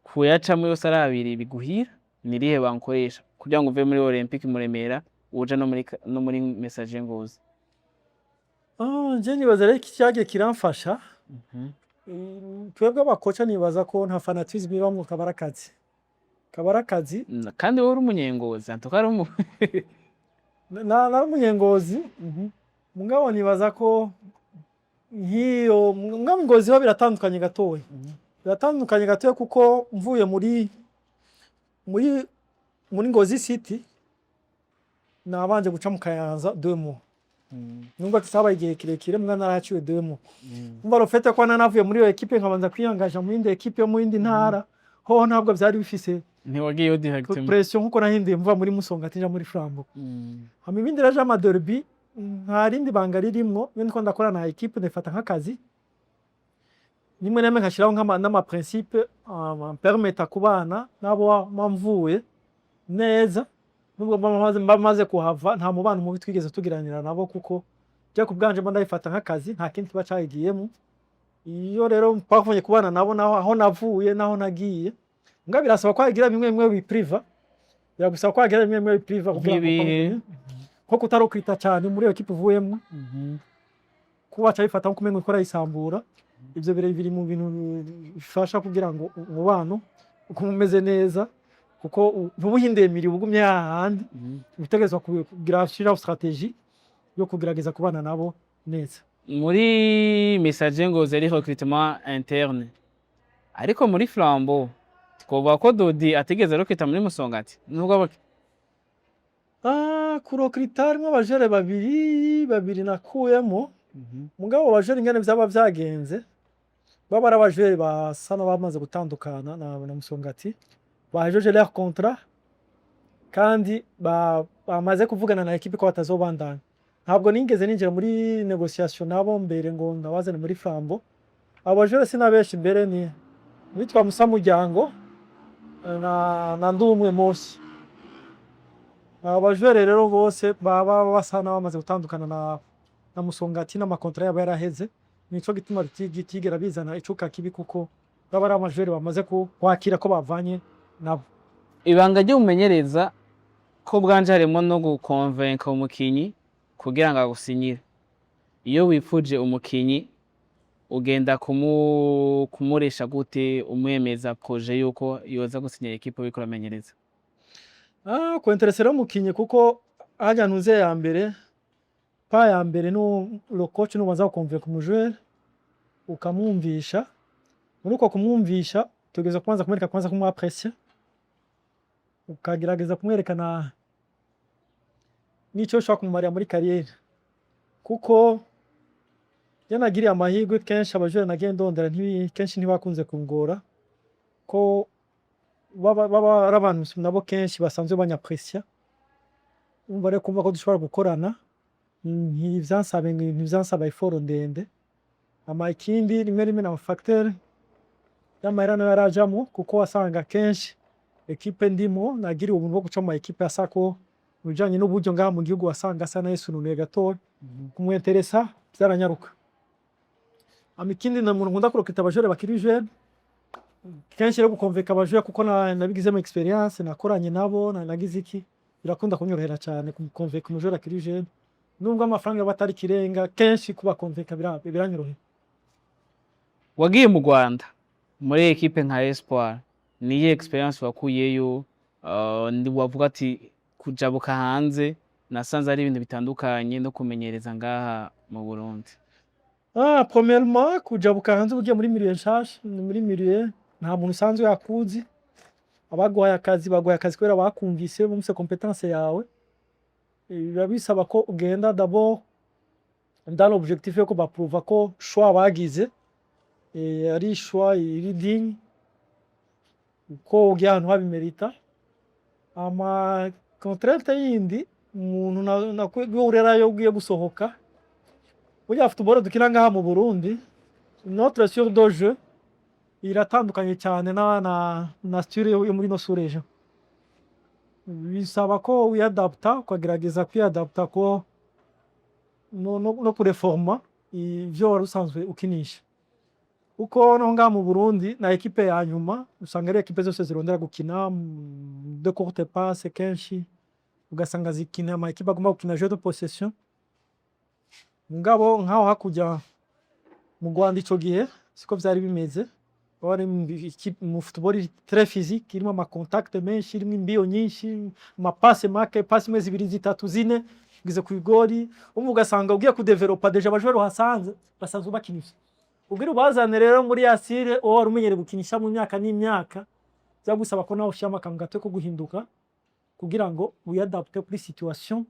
kuyacamwo yose ari abiri biguhira. Nirihe bankoresha kugira ngo uve muri Olympique Muremera uja no muri Messager Ngozi? Ah, je nibaza rero iki cyagiye kiramfasha. Twebwe aba coach nibaza ko nta fanatisme ibamwo, kaba ari akazi, kaba ari akazi. Kandi wowe uri umunyengozi, en tout cas ari umu Nari umunyengozi, mugabo nibaza ko nk'iyo mugabo Ngozi ho biratandukanye gatoya, biratandukanye gatoya, kuko mvuye muri Ngozi City nabanje guca mu Kayanza 2 mois, nubwo tutabaye igihe kirekire, mbwa narahaciwe 2 mois. Umva, le fait ko nanavuye muri iyo équipe nkabanza kwiyangaja mu yindi équipe yo mu yindi ntara, hoho ntabwo vyari bifise Ntiwagiyeyo directement. pression nkuko nahinduye mva muri Musongati nja muri Flambeau. Hama ibindi rero vy'ama derby, nta rindi banga ririmwo. Iyo ndiko ndakora na équipe, ndifata nk'akazi, rimwe na rimwe nkashiraho n'ama principe ampermeta kubana n'abo mba mvuye neza, nubwo mba maze kuhava. Nta mubano mubi twigeze tugiranira nabo, kuko je ku bwanje mba ndabifata nk'akazi, nta kindi kiba cayigiyemwo. Iyo rero twavunye kubana nabo, naho aho navuye naho nagiye, mbwa birasaba ko hagira bimwe bimwe bipriva, biragusaba ko hagira bimwe bimwe bipriva kugira ngo Nk'ibihe? Nko kutarokwita cane muri iyo équipe uvuyemwo, kuba baca bifata nko kumenga uriko urayisambura. Ivyo biri mu bintu bifasha kugira ngo umubano ugume umeze neza, kuko ntubuhinduye miri, ugumye hahandi utegerezwa kugira shiraho stratégie yo kugerageza kubana nabo neza. Muri Messager Ngozi ari recrutement interne, ariko muri Flambeau twovuga ko Dodi atigeze recruta muri Musongati nubwo Ah, kurokrita harimwo aba joueurs babiri babiri nakuyemo. Mugabo aba joueurs, ingene vyaba vyagenze, baba ari aba joueurs basa n'abamaze gutandukana na Musongati, bahejeje leur contrat kandi bamaze kuvugana na équipe ko batazobandanya. Ntabwo nigeze ninjira muri négociation nabo mbere ngo ndabazane muri Flambeau. Abo ba joueurs sinabenshi, mbere ni witwa Musa Muryango na Ndumwe Mosi. Abo ba joueurs rero bose baba basa n'abamaze gutandukana na Musongati n'ama contrat yabo yaraheze. Nico gituma bitigera bizana icuka kibi, kuko baba ari ama joueurs bamaze kwakira ko bavanye nabo. Ibanga ry'umumenyereza ko bwanje harimo no gukonvenka umukinyi kugira ngo agusinyire. Iyo wipfuje umukinyi, ugenda kumuresha gute, umwemeza projet yuko yoza gusinyira équipe uriko uramenyereza? Ah, kuinteresa rero umukinyi, kuko harya ntuze ya mbere, pas ya mbere, no le coach nubanza gukonvenka umu joueur, ukamwumvisha. Muri uko kumwumvisha, utegerezwa kubanza kumwereka, kwanza kumwaprecia, ukagerageza kumwerekana n'ico ushobora kumumarira muri carrière, kuko iyo nagiriye amahirwe, kenshi aba joueurs nagiye ndondera kenshi ntibakunze kungora, ko baba ari abantu nabo kenshi basanzwe banyaprecia. Urumva rero, kumva ko dushobora gukorana ntivyansaba effort ndende. Hama ikindi, rimwe rimwe na facteur y'amahera nayo yarajamwo, kuko wasanga kenshi équipe ndimo, nagiriwe ubuntu bwo guca mu ma équipe asa ko mu bijanye n'uburyo ngaha mu gihugu wasanga asa n'ayisununuye gatoya, kumwenteresa vyaranyaruka. Hama ikindi, na umuntu nkunda kurokrita aba joueurs bakiri jeune. Kenshi rero gukonvenka aba joueurs, kuko nabigizemo expérience, nakoranye nabo, nagize iki, birakunda kunyorohera cane kukonvenka umu joueur akiri jeune, nubwo amafaranga aba atari ikirenga. Kenshi kubakonvenka biranyorohera. Wagiye mu Rwanda muri équipe nka Espoir, niye expérience wakuyeyo? Wavuga ati kujabuka hanze nasanze ari ibintu bitandukanye no kumenyereza ngaha mu Burundi? Ah, premièrement, kujabuka hanze, ugiye muri milieu nshasha, ni muri milieu nta muntu usanzwe akuzi. Abaguhaye akazi baguhaye akazi kubera bakumvise, bumvise compétence yawe. Biba bisaba ko ugenda d'abord dans l'objectif yo kubaprouva ko choix bagize ari choix iri digne, ko ugiye ahantu habimerita. Ama contrainte yindi umuntu urerayo ugiye gusohoka, burya football dukina ngaha mu Burundi, notre sur deux jeux, Iratandukanye cyane na style yo muri no sous-région. Bisaba ko wiyadapta, ukagerageza kwiyadapta ko no kureforma ivyo wari usanzwe ukinisha, kuko no ngaha mu Burundi na équipe ya nyuma usanga ari équipe zose zirondera gukina de courte passe. Kenshi ugasanga zikina ama équipe agomba gukina jeu de possession. Mugabo nkaho hakurya mu Rwanda, ico gihe siko vyari bimeze. Wari mu football iri très physique, irimo ama contact menshi, irimo imbiyo nyinshi, ama passe make, passe imwe, zibiri, zitatu, zine, ugeze ku igori. Umwe ugasanga ugiye kudevelopa déjà aba joueurs uhasanze basanzwe bakina ivyo, ubwira ubazane rero muri ya style uwo wari umenyereye gukinisha mu myaka n'imyaka, byagusaba ko nawe ushiramo akantu gato ko guhinduka kugira ngo wiyadapte kuri situation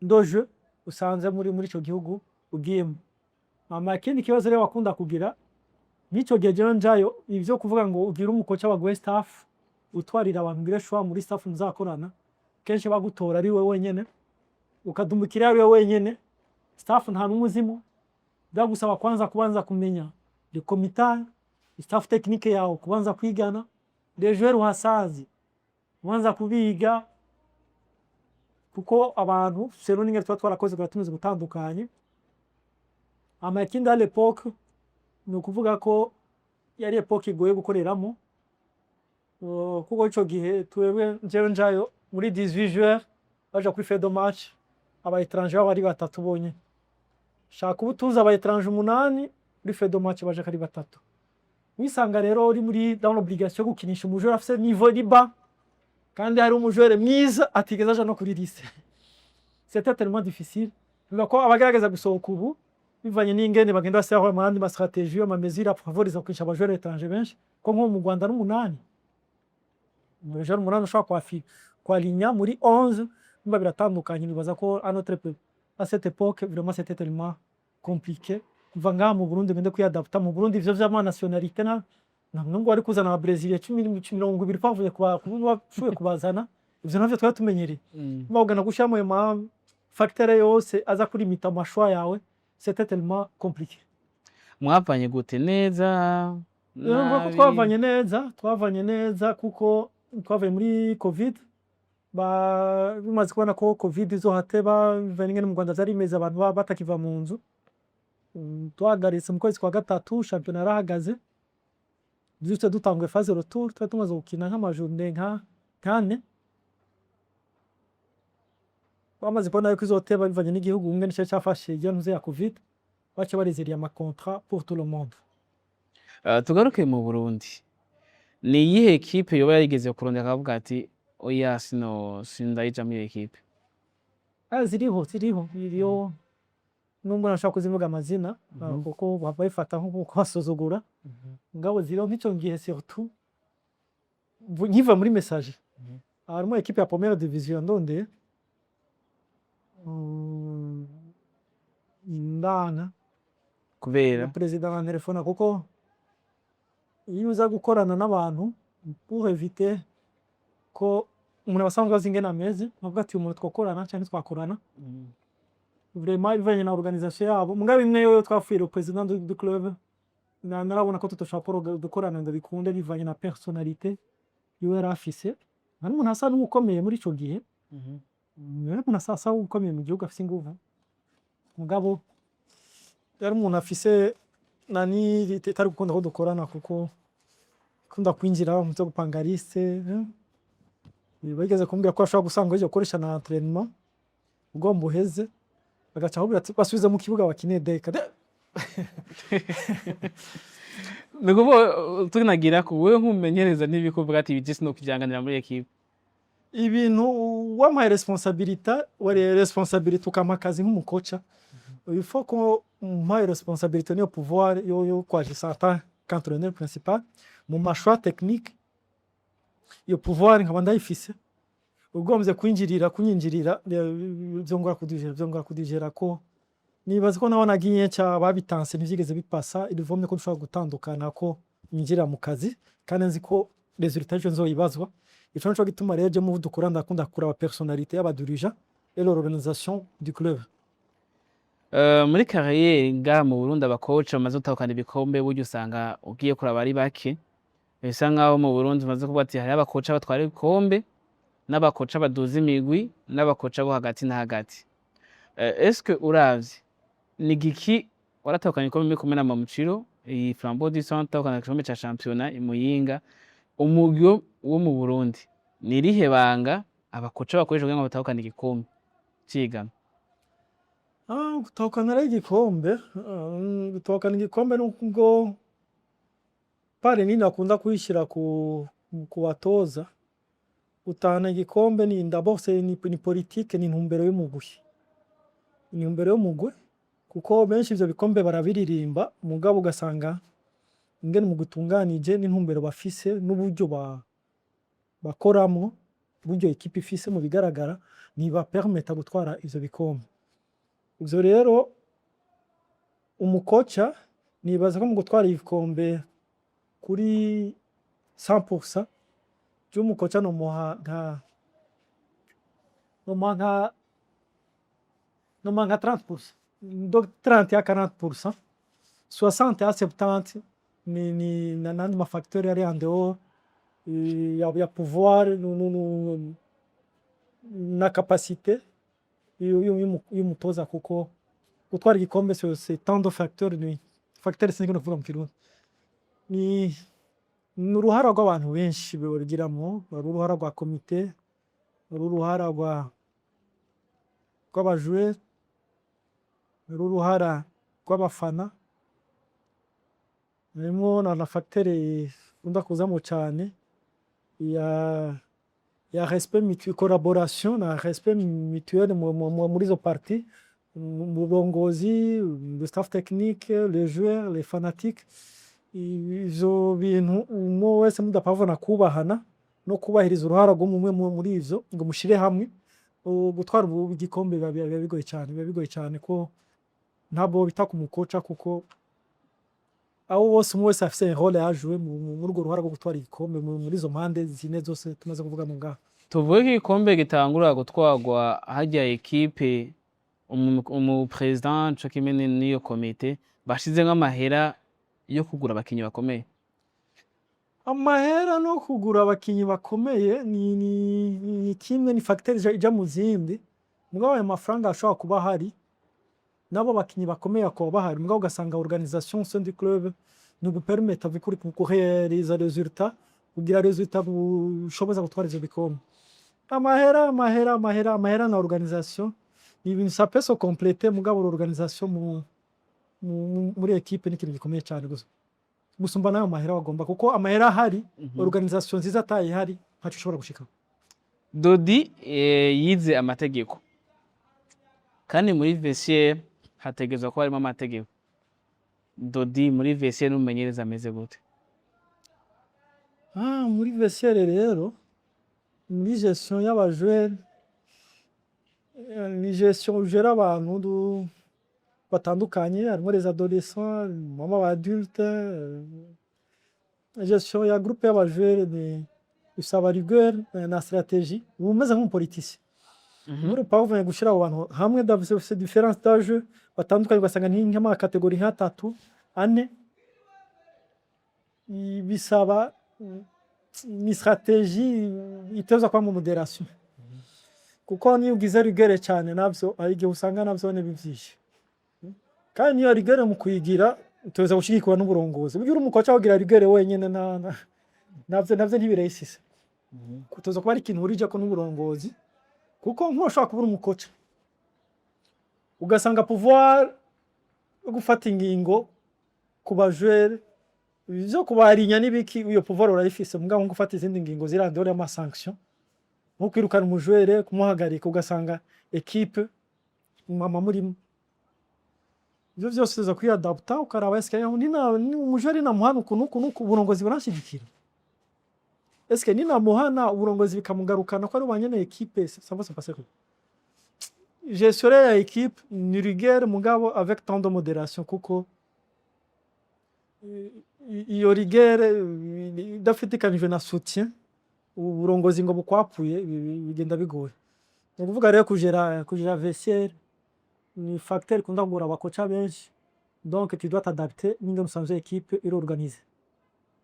de jeu usanze muri ico gihugu ugiyemo. Hama ikindi kibazo rero wakunda kugira nk'ico gihe jewe njayo, ivyo kuvuga ngo ugire umu coach baguhe staff, utwarira abantu, ugire choix muri staff muzakorana, kenshi bagutora ari we wenyene, ukadumbukira ari we wenyene, staff nta n'umwe uzimo. Byagusaba kwanza kubanza kumenya le comité, staff technique yawe, kubanza kwigana les joueurs uhasanze, kubanza kubiga, kuko abantu selon n'ingene tuba twarakoze tuba tumeze gutandukanye. Hama ikindi, à l'époque, ni ukuvuga ko yari époque igoye gukoreramo, kuko ico gihe twebwe, njyewe njayo muri 18 joueurs baja kuri feuille de match, aba étranger baba ari batatu bonyene. Shaka uba utunze aba étranger umunani, muri feuille de match baje ari batatu. Wisanga rero uri muri dans l'obligation yo gukinisha umu joueur afise niveau iri bas, kandi hari umu joueur mwiza atigeze aja no kuri liste. C'était tellement difficile. Bivuga ko abagerageza gusohoka ubu, bivanye n'ingene bagenda bashyiraho amandi ma stratégie, ama mesures afavoriza gukinisha aba joueurs étrangers benshi, ko nko mu Rwanda n'umunani, mu joueur umunani ushobora kwalinya muri 11, biba biratandukanye. Nibaza ko à notre à cette époque, vraiment, c'était tellement compliqué kuva ngaha mu Burundi ngende kwiyadapta mu Burundi. Ivyo vy'ama nationalité na nubwo wari kuzana aba Brésilien 10, 20 twavuye kuba washoboye kubazana, ivyo navyo twari tumenyereye. Bagana gushiramo ayo ma facteur yose aza kurimita ama choix yawe, c'était tellement compliqué. Mwavanye gute, neza? Urumva ko Nabi? Twavanye neza, twavanye neza, kuko twavuye muri Covid. Bimaze kubona ko Covid izohateba, bivanye n'ingene mu Rwanda vyari bimeze, abantu baba batakiva mu nzu. Twahagaritse mu kwezi kwa gatatu, shampiyona yarahagaze juste dutanguye phase retour. Twari tumaze gukina nk'ama journée nka nk'ane. Bamaze kubona yuko izoteba bivanye n'igihugu umwe nicyo cyafashe iyo ntuze ya Covid, baca bariziriye ama contrat pour tout le monde. Tugaruke mu Burundi. Ni iyihe équipe yoba yarigeze kurondera akavuga ati: "Oya, sino sindayija muri iyo équipe"? Ah, ziriho, ziriho, iriho, nubwo ntashobora kuzivuga amazina, kuko babifata nko kubasuzugura. Ngabo ziriho. Nk'ico gihe surtout nkiva muri Messager, harimo équipe ya première division ndondeye, ndana Kubera? Perezida arantelefona, kuko iyo uza gukorana n'abantu, pour éviter ko umuntu aba asanzwe azi ingene ameze, avuga ati: "Uyu muntu twakorana canke ntitwakorana." Vraiment, bivanye na organisation yabo. Mugabo imwe yoyo twapfuye le président du club, narabona ko tutoshobora gukorana ngo bikunde, bivanye na personnalité yiwe yari afise. Ari umuntu asa n'uwukomeye muri ico gihe, yari umuntu asa n'uwukomeye mu gihugu, afise inguvu, mugabo yari umuntu afise nani itari gukunda ko dukorana, kuko akunda kwinjira mu vyo gupanga liste. Bigeze kumbwira ko ashobora gusanga yaje gukoresha na entraînement ugomba uheze, bagaca bakubwira ati: "Basubize mu kibuga bakine deka." Ni ukuvuga tunagira ko wewe nk'umumenyereza ntibikuvuga ati: "Ibi sinokuvyanganira muri équipe"? Ibintu wampaye responsabilité, wari responsabilité, ukampa akazi nk'umu coach, il faut ko umpaye responsabilité niyo pouvoir yo kwagisa en tant qu'entraîneur principal mu ma choix technique. Iyo pouvoir nkaba ndayifise. Ugombye kwinjirira, kunyinjirira, vyongora kudigera, vyongora kudigera, ko nibaza ko naho nagiye nca babitanse, ntivyigeze bipasa. Il vaut mieux ko dushobora gutandukana, ko nyinjira mu kazi kandi nzi ko résultat ejo nzoyibazwa. Ico nico gituma rero je mu dukora ndakunda kuraba personnalité y'aba dirigeants et l'organisation du club. Muri carrière ngaha mu Burundi, aba coach bamaze gutahukana ibikombe burya usanga ugiye kuraba ari bake. Bisa nkaho mu Burundi umaze kuvuga ati hariho aba coach batwara ibikombe, n'aba coach baduza imigwi, n'aba coach bo hagati na hagati. Est-ce que uravye ni igiki waratahukanye igikombe muri kumwe na Mamukiro, iyi Flambeau du Centre, utahukana igikombe ca championnat i Muyinga, umugwi wo mu Burundi ni irihe banga aba coach bakoresha kugira ngo batahukane igikombe c'ihiganwa? Ah, gutahukana rero igikombe, gutahukana igikombe nubwo part nini bakunda kuyishyira ku batoza. Gutahana igikombe ni d'abord c'est ni politique, ni intumbero y'umugwi, ni intumbero y'umugwi, kuko benshi ivyo bikombe barabiririmba, mugabo ugasanga ingene umugwi utunganije n'intumbero bafise n'uburyo bakoramwo, uburyo équipe ifise mu bigaragara ntibapermeta gutwara ivyo bikombe. Ivyo rero umu coach nibaza ko mu gutwara igikombe kuri 100%, jewe umu coach nomuha nka 30%, donc 30 à 40%, 60 à 70 ni n'andi ma facteur ari en dehors ya pouvoir na capacité y'umutoza, kuko gutwara igikombe c'est tant de facteurs. Ni facteur, sinzi kuvuga mu Kirundi, ni uruhara rw'abantu benshi babigiramo. Hari uruhara rwa komite, hari uruhara rw'aba joueurs, hari uruhara rw'abafana, harimwo na facteur ikunda kuzamwo cane ya respect mutuel, collaboration na respect mutuel muri izo parties, mu burongozi, le staff technique, les joueurs, les fanatiques. Ivyo bintu umwe wese mudapavana kubahana no kubahiriza uruhara rw'umwe muri ivyo ngo mushire hamwe, gutwara igikombe biba bigoye cane, biba bigoye cane, ko ntabwo bita ku mu coach, kuko abo bose umwe wese afise rôle à jouer muri urwo ruhara rwo gutwara igikombe muri izo mpande zine zose tumaze kuvuga mu ngaha. Tuvuge ko igikombe gitangura gutwarwa harya équipe umu président co kimwe n'iyo komite bashizemwo amahera yo kugura abakinyi bakomeye? Amahera no kugura abakinyi bakomeye ni kimwe, ni facteur ija mu zindi. Mugabo ayo mafaranga ashobora kuba ahari, n'abo bakinyi bakomeye bakaba bahari, mugabo ugasanga organisation au sein du club ntigupermeta kurealiza résultat, kugira résultat bushoboza gutwara ivyo bikombe. Amahera, amahera, amahera, amahera na organisation ni ibintu ça peut se compléter, mugabo l'organisation muri équipe ni ikintu gikomeye cane gusa gusumba n'ayo mahera wagomba, kuko amahera ahari, organisation nziza atayihari, ntaco ushobora gushikako. Dodi yize amategeko, kandi muri vestiaire hategerezwa kuba harimo amategeko. Dodi muri vestiaire n'umumenyereza ameze gute? Ah, muri vestiaire rero, muri gestion y'aba joueurs, ni gestion ugera abantu batandukanye, harimo les adolescents, harimo aba adultes. Gestion ya groupe y'aba joueurs ni bisaba rigueur na stratégie, uba umeze nk'umu politicien muri parvenir gushira abo bantu hamwe bafise différence d'âge batandukanye, ugasanga ni nk'ama catégories nk'atatu, ane. Bisaba ni stratégie iteza kuba mu modération, kuko niyo ugize rigueur cyane navyo hari igihe usanga navyo bivyishe. Kandi niyo rigueur mu kuyigira uteza gushigikirwa n'uburongozi. Burya uri umu coach wagira rigueur wenyene navyo ntibiresise, kutoza kuba ari ikintu uhurijeko n'uburongozi, kuko nk'ushobora kubura umu coach ugasanga pouvoir yo gufata ingingo ku ba joueurs, ivyo kubarinya n'ibiki, iyo pouvoir urayifise, mugabo nko gufata izindi ngingo ziri en dehors y'ama sanction, nko kwirukana umu joueur, kumuhagarika, ugasanga équipe mwama murimo ivyo vyose, uza kwiyadapta ukaraba: est-ce que umu joueur ninamuhana uku n'uku n'uku, uburongozi buranshigikira? Est-ce que ninamuhana uburongozi bikamugarukana ko ari ba nyene équipe, ça va se passer comment? Gestion ya équipe ni rigueur, mugabo avec tant de modération, kuko iyo rigueur idafitikanijwe na soutien, uburongozi ngo bukwapuye, bigenda bigoye. Ni ukuvuga rero kugera vestiaire Ni facteur ikunda kugora aba coach benshi. Donc tu dois t'adapter n'ingene usanzwe équipe iri organisée,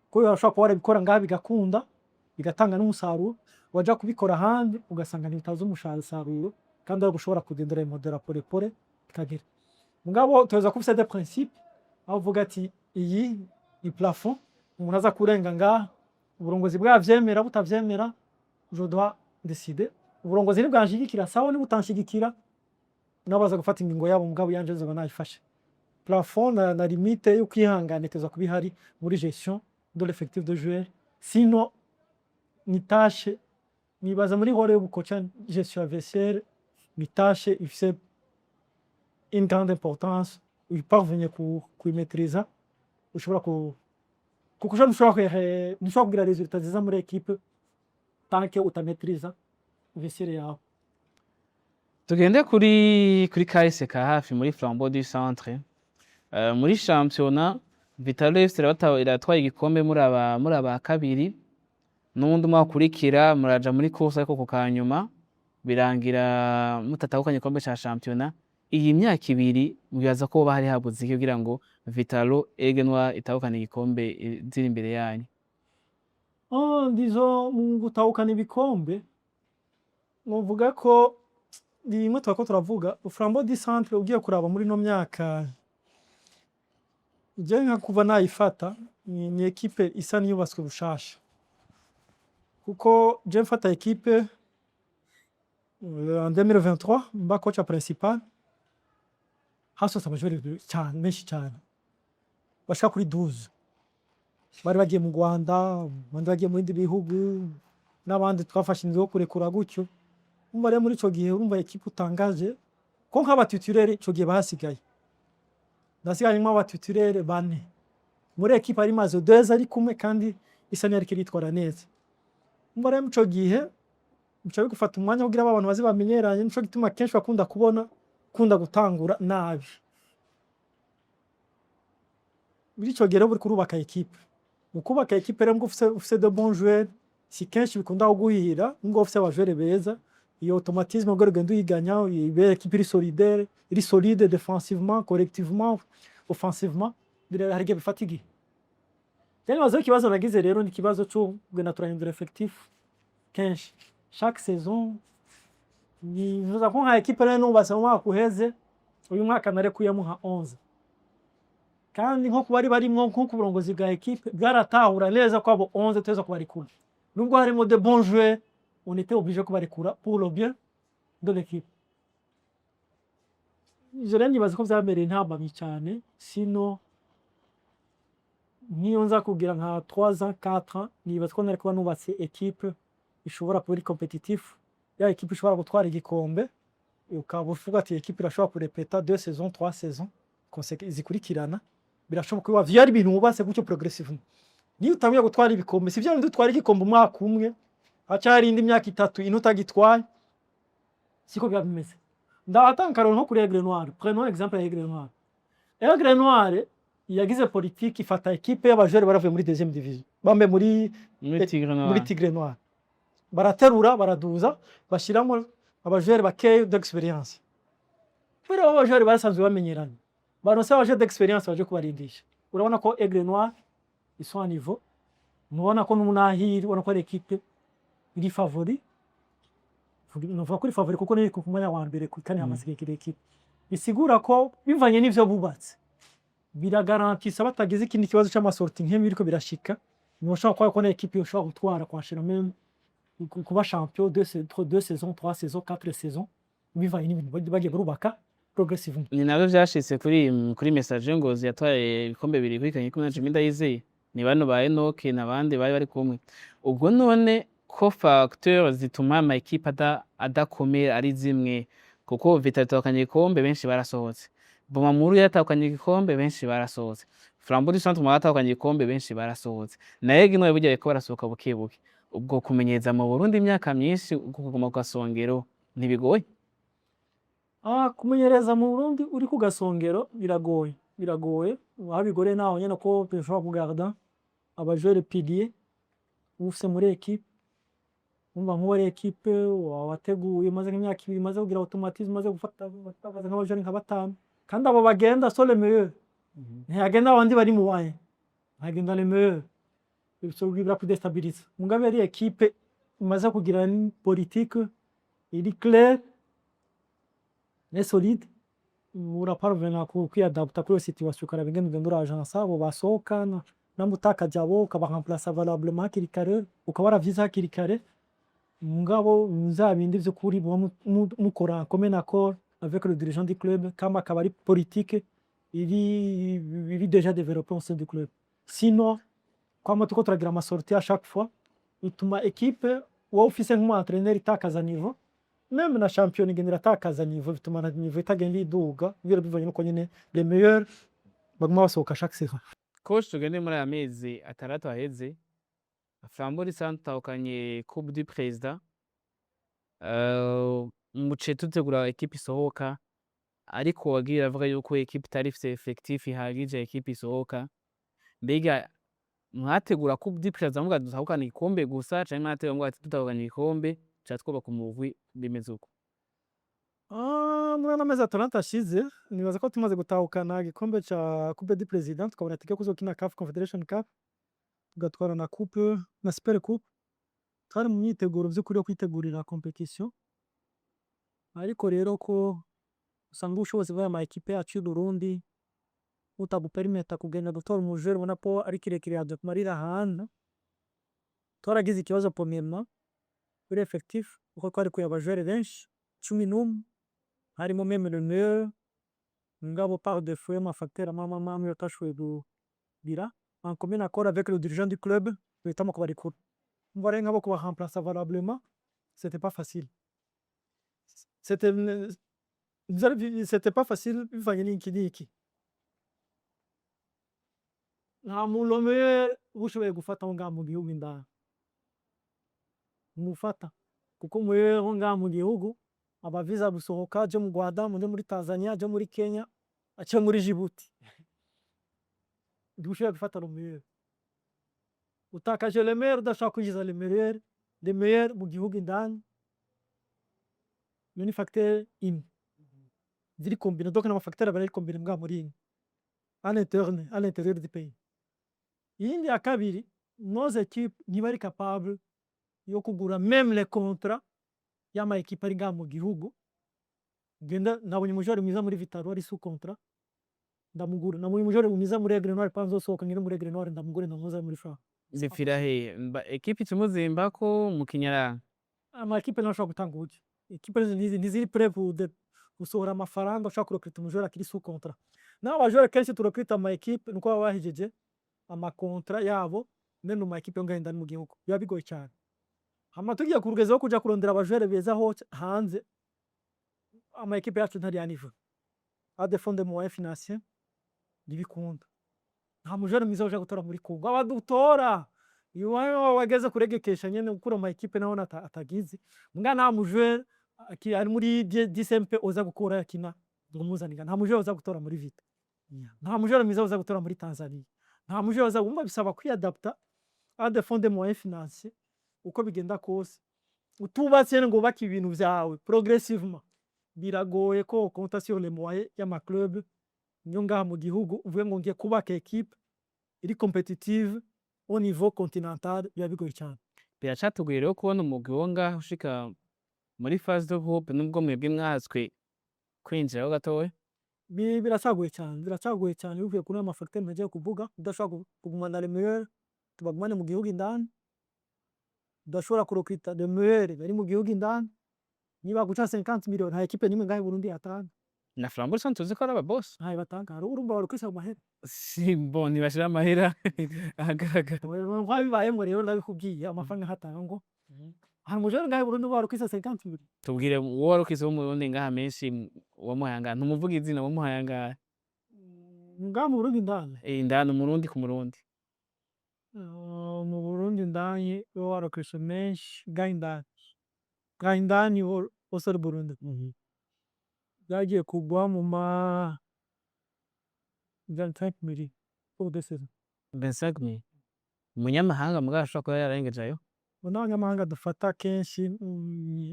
kuko urashobora kuba warabikora ngaha bigakunda, bigatanga n'umusaruro, waja kubikora ahandi ugasanga ntibitaza umusaruro, kandi wari gushobora kugenda urayimodera pole pole bikagera. Mugabo tuweza kuba ufise des principes, aho uvuga ati iyi ni plafond, umuntu aza kurenga ngaha, uburongozi bwavyemera butavyemera, je dois décider. Uburongozi nibwanshigikira sawa, nibutanshigikira nabo baza gufata ingingo yabo, mugabo iyanje nzoba nayifashe. Plafond na limite yo kwihangana iteza kuba ihari muri gestion de l'effectif de joueurs, sinon ni tâche. Nibaza muri rôle y'ubu coach, gestion ya vestiaire ni tâche ifise une grande importance. Uparvenye kuyimaîtriza, ushobora ku kuko ntushobora kugira résultat nziza muri équipe tant que utamaîtriza vestiaire yawe. Tugende kuri kahise ka hafi muri Flambeau du Centre. Muri championnat, Vital'O FC iratwaye igikombe muri aba kabiri, n'uwundi umwaka ukurikira muraja muri course, ariko ku kanyuma birangira mutatahukanye igikombe ca championnat. Iyi myaka 2 mwibaza ko hoba hari habuze iki kugira ngo Vital'O, Aigle Noir itahukane igikombe ziri imbere yanyu? Oh, disons mu gutahukana ibikombe, novuga ko rimwe twariko turavuga Flambeau du Centre. Ugiye kuraba muri ino myaka, je nka kuva nayifata, ni équipe isa n'iyubatswe bushasha, kuko je mfata équipe en 2023, mba coach principal, hasohotse aba joueurs cyane, benshi cyane, bashika kuri 12 bari bagiye mu Rwanda, abandi bagiye mu bindi bihugu, n'abandi twafashe inzira yo kurekura gutyo. Urumva rero muri ico gihe, urumva équipe utangaje ko nk'aba titulaires ico gihe basigaye, ndasiganyemo aba titulaires bane muri équipe ari imaze 2 ari kumwe, kandi isa n'iyariko iritwara neza. Urumva rero ico gihe bica bigufata umwanya kugira abo bantu baze bamenyeranye. Nico gituma kenshi bakunda kubona kunda gutangura nabi. Muri ico gihe rero uriko urubaka équipe. Mu kubaka équipe rero, ngo ufise de bons joueurs, si kenshi bikunda kuguhira. Nubwo ufise aba joueurs beza, iyo automatisme ubwo ugenda uyiganya, ibe équipe iri solidaire, iri solide défensivement, collectivement, offensivement, hari igihe bifata igihe. Rero nibaza ko ikibazo nagize rero ni ikibazo co kugenda turahindura effectif kenshi chaque saison. Nifuza ko nka équipe rero nubatse mu mwaka uheze, uyu mwaka narekuyemo nka 11, kandi nko kuba bari barimwo, nko ku burongozi bwa équipe bwaratahura neza ko abo 11 tuza kubarekura, nubwo harimo de bons joueurs, on était obligé kubarekura pour le bien de l'équipe. Ivyo rero nibaza ko vyambereye intambamyi cyane. Sino nk'iyo nza kugira nka 3 ans, 4 ans, nibaza ko nari kuba nubatse équipe ishobora kuba iri compétitif, ya équipe ishobora gutwara igikombe, ukaba uvuga ati équipe irashobora kurepeta deux saisons, trois saisons zikurikirana. Birashoboka ko vyari ibintu wubatse gutyo progressivement. Niyo utanguye gutwara ibikombe, si vya bindi utwara igikombe umwaka umwe, haca hari indi myaka 3, 4 utagitwaye, siko biba bimeze. Ndatanga akarorero nko kuri Aigle Noir. Prenons exemple ya Aigle Noir. Aigle Noir yagize politique, ifata équipe y'aba joueurs baravuye muri deuxième division, bambe muri muri Tigre Noir. Muri Tigre Noir, baraterura, baraduza, bashiramo aba joueurs bakeya d'expérience, kubera abo ba joueurs basanzwe bamenyeranye, baronse aba joueurs d'expérience baje kubarindisha. Urabona ko Aigle Noir ils sont à niveau, mubona ko n'umunahiri, ubona ko ari équipe iri favori. Novuga ko iri favori kuko niri ku mwanya wa mbere kandi hamaze igihe kirekire. Bisigura ko bivanye n'ivyo bubatse, biragarantisa batagize ikindi kibazo c'ama sorties nk'ibi biriko birashika, ntiboshobora kuba ko équipe yoshobora gutwara kwashira même kuba champion deux saisons, trois saisons, quatre saisons, bivanye n'ibintu bagiye barubaka progressivement. Ni navyo vyashitse kuri Messager Ngozi yatwaye ibikombe bibiri kuri kumwe na Jimmy Ndayizeye, ni bano ba Enoch n'abandi bari kumwe. Ubwo none ko facteur zituma ama équipe adakomera ari zimwe, kuko Vital'O itahukanye igikombe benshi barasohotse, Bumamuru yaratahukanye igikombe benshi barasohotse, Flambeau du Centre yaratahukanye igikombe benshi barasohotse, na Aigle Noir burya bariko barasohoka buke buke. Ubwo kumenyereza mu Burundi imyaka myinshi kuguma ku gasongero ntibigoye? Ah, kumenyereza mu Burundi uri ku gasongero biragoye, biragoye. Aho bigoreye naho nyene ko dushobora kugarda aba joueurs piliers ufise muri équipe. Urumva nk'ubu ari équipe wateguye, umaze nk'imyaka 2, umaze kugira automatisme, umaze gufata nk'abajene nka batanu, kandi abo bagenda sont les meilleurs, ntihagenda abandi bari moyen, hagenda les meilleurs, birakudestabiliza. Mugabe ari équipe imaze kugira une politique iri claire et solide, uraparvena kwiyadapta kuri iyo situation, ukaraba ingene ugenda urajansa abo basohoka, namba utakaje abo ukabaremplaça valablement hakiri kare, ukaba waravyize hakiri kare. Mugabo vya bindi vy'ukuri muba mukora commun accord avec le dirigeant du club, kama akaba ari politique iri déjà développée au sein du club. Sinon kwama turiko turagira ama sorties à chaque fois bituma équipe wowe ufise nk'umu entraîneur itakaza niveau, même na championnat igenda iratakaza niveau, bituma na niveau itagenda iduga kubera bivanye nuko nyene les meilleurs baguma basohoka chaque saison. Coach, tugende muri aya mezi 6 aheze, Flambeau du Centre itahukanye Coupe du Président, muce tutegura équipe isohoka, ariko wagiye uravuga yuko équipe itari ifise effectif ihagije, équipe isohoka. Mbega mwategura Coupe du Président muvuga dutahukane igikombe gusa, canke mwategura muvuga ati dutahukanye igikombe tuca twubaka umugwi, bimeze uko? Muri ano mezi 6 ashize, nibaza ko tumaze gutahukana igikombe ca Coupe du Président, tukabona itike yo kuzokina CAF Confederation Cup, tugatwara na coupe na Super Coupe, twari mu myiteguro vy'ukuri yo kwitegurira compétition. Ariko rero ko usanga ubushobozi bw'aya ma équipe yacu y'Uburundi butaguperimeta kugenda gutora umujeur ubona ko ari kirekire yadumarira ahantu, twaragize ikibazo premièrement kuri effectif, kuko twarekuye abajoueur benshi 11, harimo même le meilleur. Mugabo par défaut y'ama facteur amwe amwe amwe atashoboye kugira en commun accord avec le dirigeant du club, duhitamo kubarekura. Umva rero nk'abo kubaremplaça valablement, c'était pas facile, c'était pas facile bivanye n'iki n'iki. Nta muntu meilleur uba ushoboye gufata aho ngaho mu gihugu indani, ntumufata, kuko meilleur wo ngaha mu gihugu aba aviza gusohoka aje mu Rwanda, aje muri Tanzania, aje muri Kenya, ace muri Djibouti. Ntushobora gufata le meilleur. Utakaje le meilleur, udashobora kwinjiza le meilleur, le meilleur mu gihugu indani. Iyo ni facteur imwe ziri combinées, donc n'ama facteur abiri ari combiné mbwa muri imwe à l'interne, à l'intérieur du pays. Iyindi ya kabiri, nos équipes ntibari capable yo kugura même les contrats y'ama équipe ari ngaha mu gihugu. Ngenda nabonye umujoueur mwiza muri Vital'O ari sous contrat, ndamugura. Nabonye umujoueur mwiza muri Aigle Noir, pas nzosohoka ngende muri Aigle Noir ndamugure, ndamuzane muri Flambeau. Zipfira he? Équipe ica imuzimbako umukinyi ara Ama équipe ntashobora gutanga uburyo. Équipe ntiziri prêt gusohora amafaranga ushobora kurecruta umujoueur akiri sous contrat. Naho abajoueur kenshi turecruta ama équipe nuko baba bahejeje ama contrat yabo même mu ma équipe yo ngaha indani mu gihugu biba bigoye cane. Hama tugiye ku rugezo rwo kuja kurondera abajoueur beza ho hanze, ama équipe yacu ntari à niveau. À défaut de moyens financiers ntibikunda. Nta mujoueur mwiza uja gutora muri Congo, abadutora wageze kuregekesha nyene gukura mu ma équipe naho atagize. Muga nta mujoueur ari muri DCMP uza gukura akina ngo umuzanire, nta mujoueur uza gutora muri Vita, nta mujoueur mwiza uza gutora muri Tanzania, nta mujoueur uza. Wumva bisaba kwiyadapta à défaut de moyens financiers. Uko bigenda kose, utubatse ngo wubake ibintu vyawe progressivement, biragoye ko wokonta sur les moyens y'ama club yo ngaha mu gihugu, uvuge ngo ngiye kubaka équipe iri compétitive au niveau continental, biba bigoye cane. Biracatugoye rero kubona umugwi wo ngaha ushika muri phase de groupe, nubwo mwebwe mwahatswe kwinjiraho gatoya. Biracagoye cane, biracagoye cane bivuye kuri ayo ma facteur mpejeje kuvuga: udashobora kugumana les meilleurs tubagumane mu gihugu indani, udashobora kurecruta les meilleurs bari mu gihugu indani. Niba guca 50 millions, nta équipe nimwe ngaha i Burundi yatanga. Na Flambeau Centre tuzi ko ari aba boss. Ntayo batanga, urumva barecruta mu mahera. Si bon, ntibashira amahera ahagaragara. Nkabibayemwo rero ndabikubwiye, amafaranga ntatanga ngo hari umujoueur ngaha i Burundi barecruta 50 millions. Tubwire uwo warecruse wo mu Burundi ngaha menshi, wamuhaye angahe? Ntumuvuge izina, wamuhaye angahe? Ngaha mu Burundi indani? Eh, indani, Umurundi ku Murundi. Mu Burundi indani uwo warecruse menshi ngaha indani, ngaha indani hose ari Burundi, byagiye kugwa mu ma 25 millions pour deux saisons. 25 millions. Umunyamahanga mugabo ashobora kuba yararengeje ayo. N'abanyamahanga dufata kenshi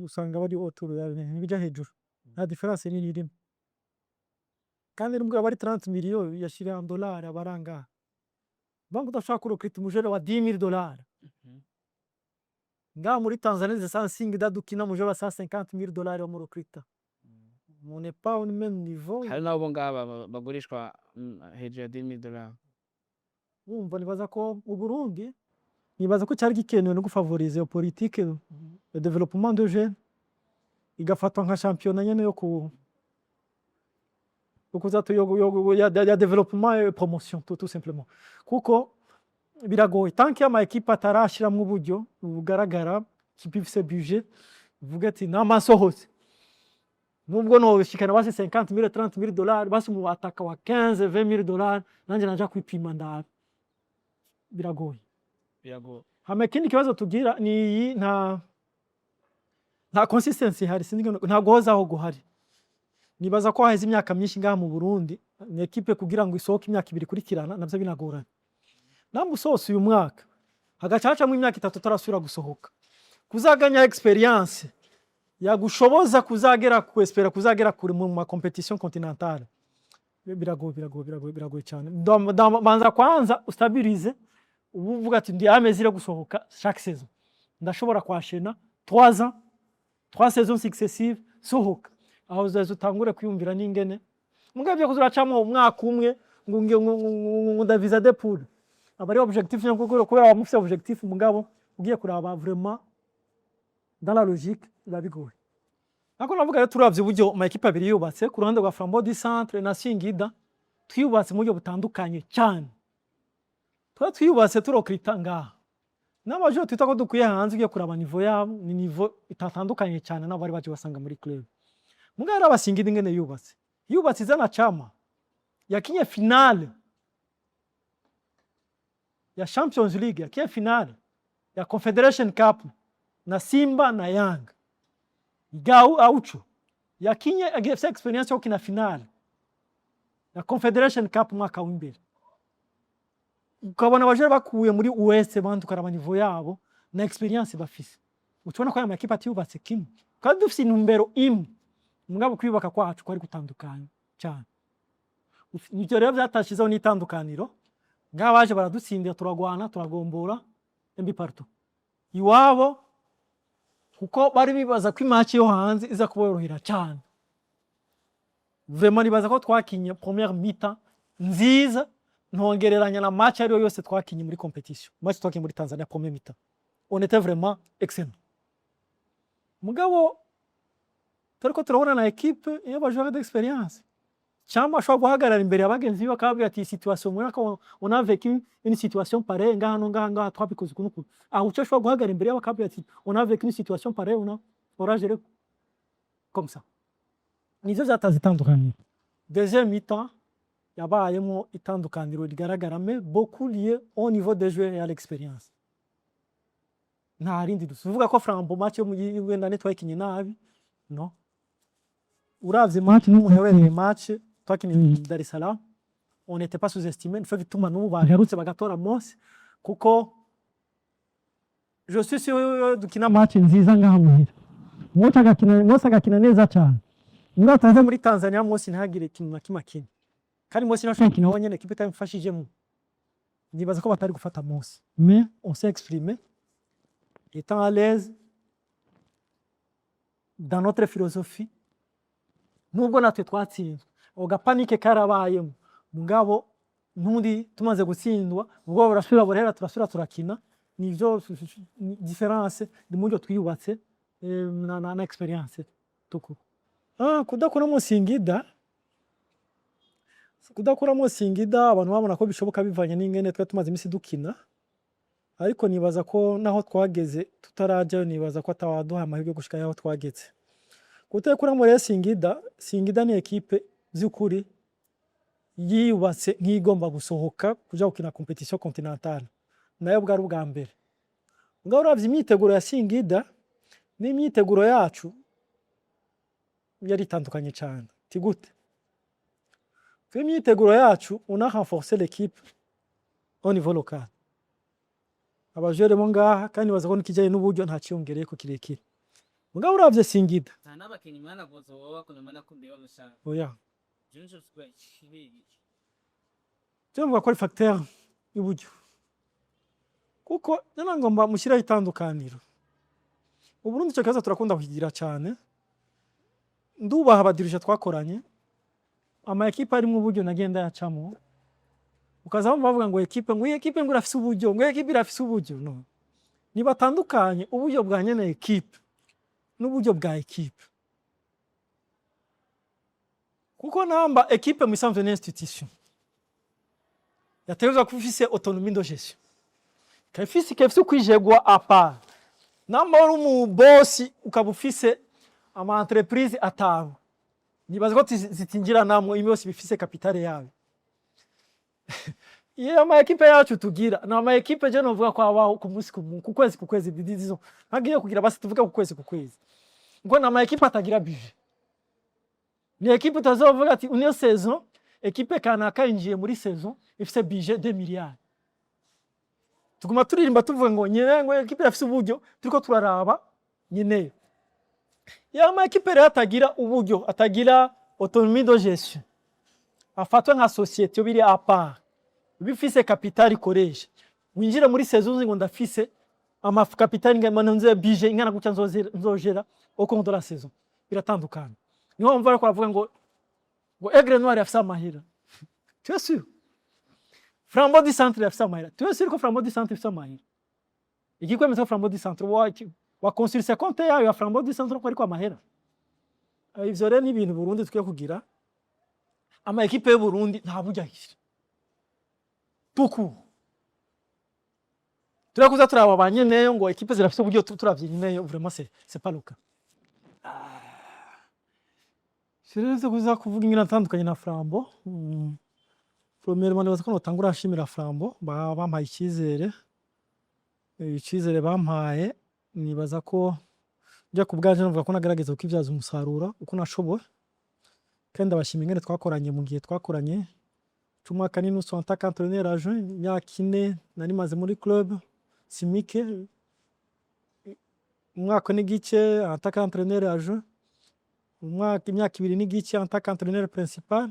usanga bari autour ya ntibija hejuru, nta différence nini irimo. Kandi nubwo yaba ari 30 millions, yashira en dollar aba ari angahe? Donc udashobora kurecruta umujene wa 10 000 dollars. Ngaha muri Tanzania za Singida dukina, umujene wa 150 000 dollars bamurecruta. On n'est pas au même niveau. Hari n'abo ngaba bagurishwa hejuru ya 10 000 dollars. Wumva, nibaza ko mu Burundi, nibaza ko cyari gikenewe no gufavoriza iyo politique de développement de jeunes, igafatwa nka shampiyona nyene yo kuza ya développement et promotion, tout simplement, kuko biragoye tant que ama équipe atarashiramwo uburyo bugaragara. Ikipe ifise budget, uvuga ati namasohotse, nubwo noshikana basi 50 000, 30 000 dollars, basi mu ataka wa 15, 20 000 dollars, nanje naja kwipima ndabe. Biragoye. Biragoye. Hama ikindi kibazo tugira ni iyi: nta consistency ihari, sinzi, nta guhozaho guhari. Nibaza ko haheze imyaka myinshi ngaha mu Burundi ni équipe kugira ngo isohoke imyaka 2 ikurikirana navyo binagorana. Namba usohotse uyu mwaka, hagaca hacamwo imyaka 3 utarasubira gusohoka, kuzaganya expérience yagushoboza kuzagera kwespera kuzagera kure mu ma compétition continentale, biragoye, biragoye, biragoye, biragoye cyane. Banza kwanza ustabilize, ubu uvuga ati ndi amezi yo gusohoka chaque saison, ndashobora kwashena 3 ans, 3 saisons successives sohoka, aho uzaza utangure kwiyumvira n'ingene. Mugabo byo kuzuracamwo umwaka umwe ngo ndaviza de poule, aba ari objectif nyamukuru, kubera wamufise objectif. Mugabo ugiye kuraba vraiment dans la logique, biba bigoye. Nako navuga rero, turavye uburyo ama équipe abiri yubatse, ku ruhande rwa Flambeau du Centre na Singida, twiyubatse mu buryo butandukanye cyane. Tuba twiyubatse turecruta ngaha n'abajene twita ko dukwiye hanze, ugiye kuraba niveau yabo ni niveau itatandukanye cyane n'abo bari baje basanga muri club. Mugabo rero Singida ingene yubatse, yubatse izana Chama yakinye finale ya Champions League, yakinye finale ya Confederation Cup na Simba na Yanga. Gau Aucho yakinye, afise expérience yo gukina finale ya Confederation Cup umwaka w'imbere. Ukabona abajene bakuye muri US bandi, ukaraba niveau yabo na expérience bafise, utubona ko aya makipe atiyubatse kimwe kandi dufise intumbero imwe, mugabo kwiyubaka kwacu kwari gutandukanye cyane. Ivyo rero vyatashizeho n'itandukaniro. Ngaha baje baradutsindira, turagwana, turagombora un but partout iwabo, kuko bari bibaza ko imatch yo hanze iza kuborohera cyane. Vraiment nibaza ko twakinye première mi-temps nziza, ntongereranya na match ariyo yose twakinye muri compétition. Match twakinye muri Tanzania, première mi-temps on était vraiment excellent. Mugabo turiko turabona na équipe y'abajoueurs d'expérience, cyangwa ashobora guhagarara imbere ya bagenzi be bakababwira ati: "Situation muri ko on a vécu une situation pareille ngaha no ngaha ngaha, twabikoze uku n'uku." Aho uco ashobora guhagarara imbere yabo akababwira ati: "On a vécu une situation pareille, on a géré comme ça." Nivyo vyatanze itandukaniro. Deuxième mi-temps yabayemo itandukaniro rigaragara, mais beaucoup lié au niveau des joueurs et à l'expérience. Nta rindi dusuvuga ko Flambeau match yo mu wenda ntitwayikinye nabi, no uravye match n'umuntu yabereye match twakinye Dar es Salaam, on n'était pas sous-estimé. Nico gituma n'ubu bagarutse bagatora Mose, kuko je suis sûr dukina match nziza ngaha muhira, Mose agakina, Mose agakina neza cyane, muri ataze muri Tanzania Mose ntihagire ikintu na kimwe akina, kandi Mose ntashobora gukina wenyene, équipe itamufashijemo, nibaza ko batari gufata Mose. Mais on s'est exprimé étant à l'aise dans notre philosophie. Nubwo natwe twatsinzwe, ako gapanique karabayemo, mugabo ntundi tumaze gutsindwa ubwo burasubira burahera, turasubira turakina. Nivyo différence ni mu buryo twiyubatse na expérience tuku. Kudakuramo Singida, kudakuramo Singida, abantu babona ko bishoboka bivanye n'ingene twari tumaze imisi dukina, ariko nibaza ko naho twageze tutarajyayo, nibaza ko atawaduha amahirwe yo gushika aho twageze. Kutakuramo rero Singida, Singida ni équipe vy'ukuri yiyubatse nk'igomba gusohoka kuja gukina compétition continentale, nayo bwari ubwa mbere. Mugabo uravye imyiteguro ya Singida n'imyiteguro yacu yari itandukanye cane. Ti gute? Twe imyiteguro yacu, on a renforcé l'équipe au niveau local. Aba joueurs bo ngaha kandi baza ko n'ikijanye n'uburyo nta ciyongereyeko kirekire. Mugabo uravye Singida, Nta n'abakinyi mwanagoze wowe bakunda nakumbiye bamushaka? Oya. Je nico kubera iki? Je mvuga ko ari facteur y'uburyo, kuko nana ngomba mushireho itandukaniro. Uburundi ico kibazo turakunda kukigira cane. Ndubaha aba dirigeants twakoranye, ama équipes arimwo uburyo nagenda yacamwo, ukaza wumva bavuga ngo équipe, ngo iyi équipe ngo irafise uburyo, ngo iyi équipe irafise uburyo. No nibatandukanye uburyo bwa nyene équipe n'uburyo bwa équipe, kuko namba équipe mu isanzwe ni institution yategerezwa kuba ifise autonomie de gestion, ikaba ifise ukwijegwa à part. Namba uri umu boss ukaba ufise ama entreprise atanu, nibaza ko zitinjiranamwo, imwe yose iba ifise capital yayo. Iyo ama équipes yacu tugira ni ama équipes je novuga ko abaho ku munsi ku kwezi ku kwezi, disons ntagiye kugira, basi tuvuge ku kwezi ku kwezi, ngo ni ama équipes atagira budget. Ni équipe utazovuga ati uniyo saison équipe kanaka yinjiye muri saison ifise budget de milliards. Tuguma turirimba tuvuga ngo nyene ngo équipe irafise uburyo, turiko turaraba nyeneyo. Iyo ama équipes rero atagira uburyo, atagira autonomie de gestion, afatwa nka société biri à part, bifise capital ikoresha, winjire muri saison uzi ngo ndafise ama capital ingana nze, budget ingana gutya nzogera au cours de la saison, biratandukana. Niho wumva ariko baravuga ngo Aigle Noir yafise amahera. Tu es sûr? Flambeau du Centre yafise amahera? Tu es sûr ko Flambeau du Centre ifise amahera? Ikikwemeza ko Flambeau du Centre wa consulter compte yayo ya Flambeau du Centre ko ariko amahera? Ivyo rero ni ibintu Burundi tukwiye kugira. Ama équipes y'u Burundi nta buryo agira tuku turakuza turaba ba nyeneyo ngo équipe zirafise uburyo, turavye nyeneyo, vraiment c'est pas le cas. Sinzi kuza kuvuga ingene natandukanye na Flambeau. Premièrement, nibaza ko notangura nshimira Flambeau bampaye icizere. Icizere bampaye, nibaza ko nja ku bwanje novuga ko nagerageza kukivyaza umusaruro uko nashoboye, kandi ndabashima ingene twakoranye mu gihe twakoranye c'umwaka n'inusu en tant qu'entraîneur adjoint. Imyaka 4 nari maze muri club si mike, umwaka n'igice en tant qu'entraîneur adjoint, umwaka, imyaka 2 n'igice en tant qu'entraîneur principal.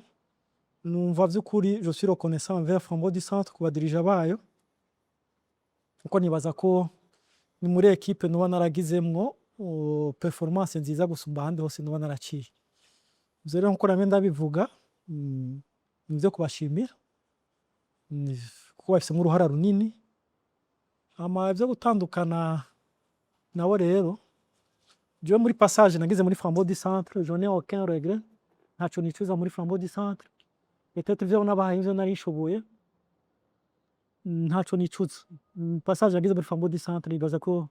Numva vy'ukuri je suis reconnaissant envers Flambeau du Centre, ku ba dirigeants bayo, kuko nibaza ko ni muri équipe noba naragizemwo performance nziza gusumba ahandi hose noba naraciye. Ivyo rero, nkuko namye ndabivuga, ni ivyo kubashimira kuko bafisemwo uruhara runini. Hama ivyo gutandukana nabo rero, jewe muri passage nagize muri Flambeau du Centre, je n'ai aucun regret, ntaco nicuza muri Flambeau du Centre. Peut-être ivyo nabahaye ivyo nari nshoboye, ntaco nicuza. Passage nagize muri Flambeau du Centre, nibaza ko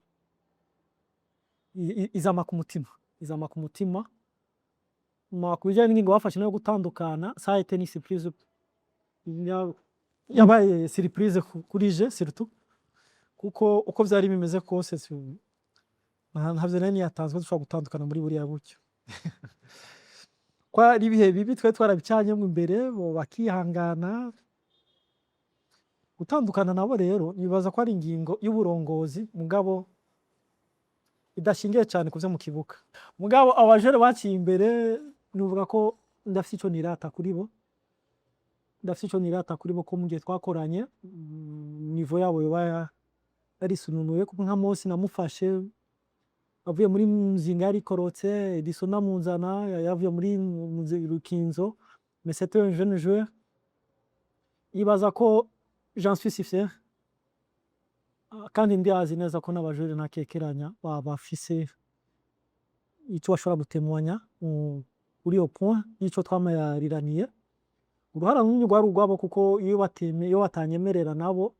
izama ku mutima, izama ku mutima. Ma ku bijanye n'ingingo bafashe nayo gutandukana, ça a été une surprise, yabaye surprise kuri je surtout, kuko uko vyari bimeze kose ntavyo nari niyatanzwe dushobora gutandukana muri buriya buryo, ko ari ibihe bibi twari twarabicanyemwo imbere, bo bakihangana. Gutandukana nabo rero, nibaza ko ari ingingo y'uburongozi, mugabo idashingiye cane kuvyo mu kibuga. Mugabo aba joueurs baciye imbere, nuvuga ko ndafise ico nirata kuri bo, ndafise ico nirata kuri bo, ko mu gihe twakoranye niveau yabo yoba yarisununuye, kuko nka Mosi namufashe avuye muri Muzinga yarikorotse, Edison namuzana yavuye muri Rukinzo, mais c'était un jeune joueur. Ibaza ko j'en suis fier, kandi ndazi neza ko n'aba joueurs ntakekeranya bafise ico bashobora gutemwanya kuri iyo point y'ico twamariraniye. Uruhara runini rwari urwabo, kuko iyo batanyemerera nabo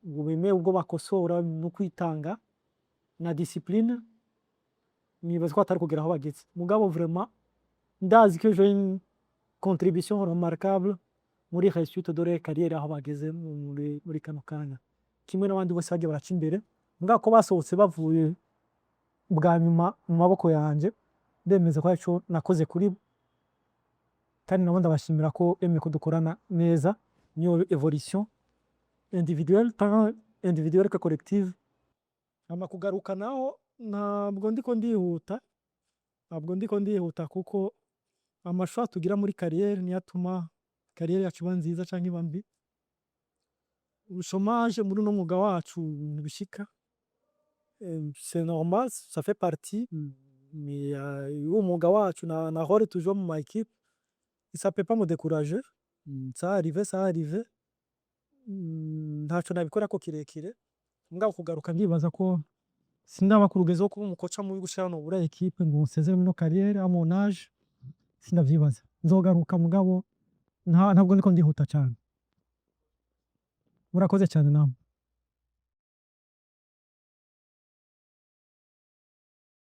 ngo bemere ubwo bakosora no kwitanga na discipline, nibaza ko batari kugera aho bageze. Mugabo vraiment ndazi ko j'ai une contribution remarquable muri réussite de leur carrière aho bageze muri kano kanya, kimwe n'abandi bose bagiye baraca imbere. Mugabo ko basohotse bavuye bwa nyuma mu maboko yanje, ndemeza ko arico nakoze kuri bo, kandi nabo ndabashimira ko bemeye ko dukorana neza, niyo évolution individuelle tant. individuelle que collective. Hama kugaruka naho, ntabwo ndiko ndihuta, ntabwo ndiko ndihuta, kuko ama choix tugira muri carrière niyo atuma carrière yacu iba nziza canke iba mbi. Chômage muri uno mwuga wacu ntibishika, c'est normal, ça fait partie y'uwo mwuga wacu na rôle tujoua mu ma équipe. Ça peut pas me décourager, ça arrive, ça arrive, ntaco nabikorako kirekire. Mugabo kugaruka, ndibaza ko sindaba ku rugezo rwo kuba umu coach mubi gushika nobura équipe ngo nsezere muri carrière à mon âge, sindavyibaza. Nzogaruka, mugabo ntabwo ndiko ndihuta cane. Murakoze cane namwe.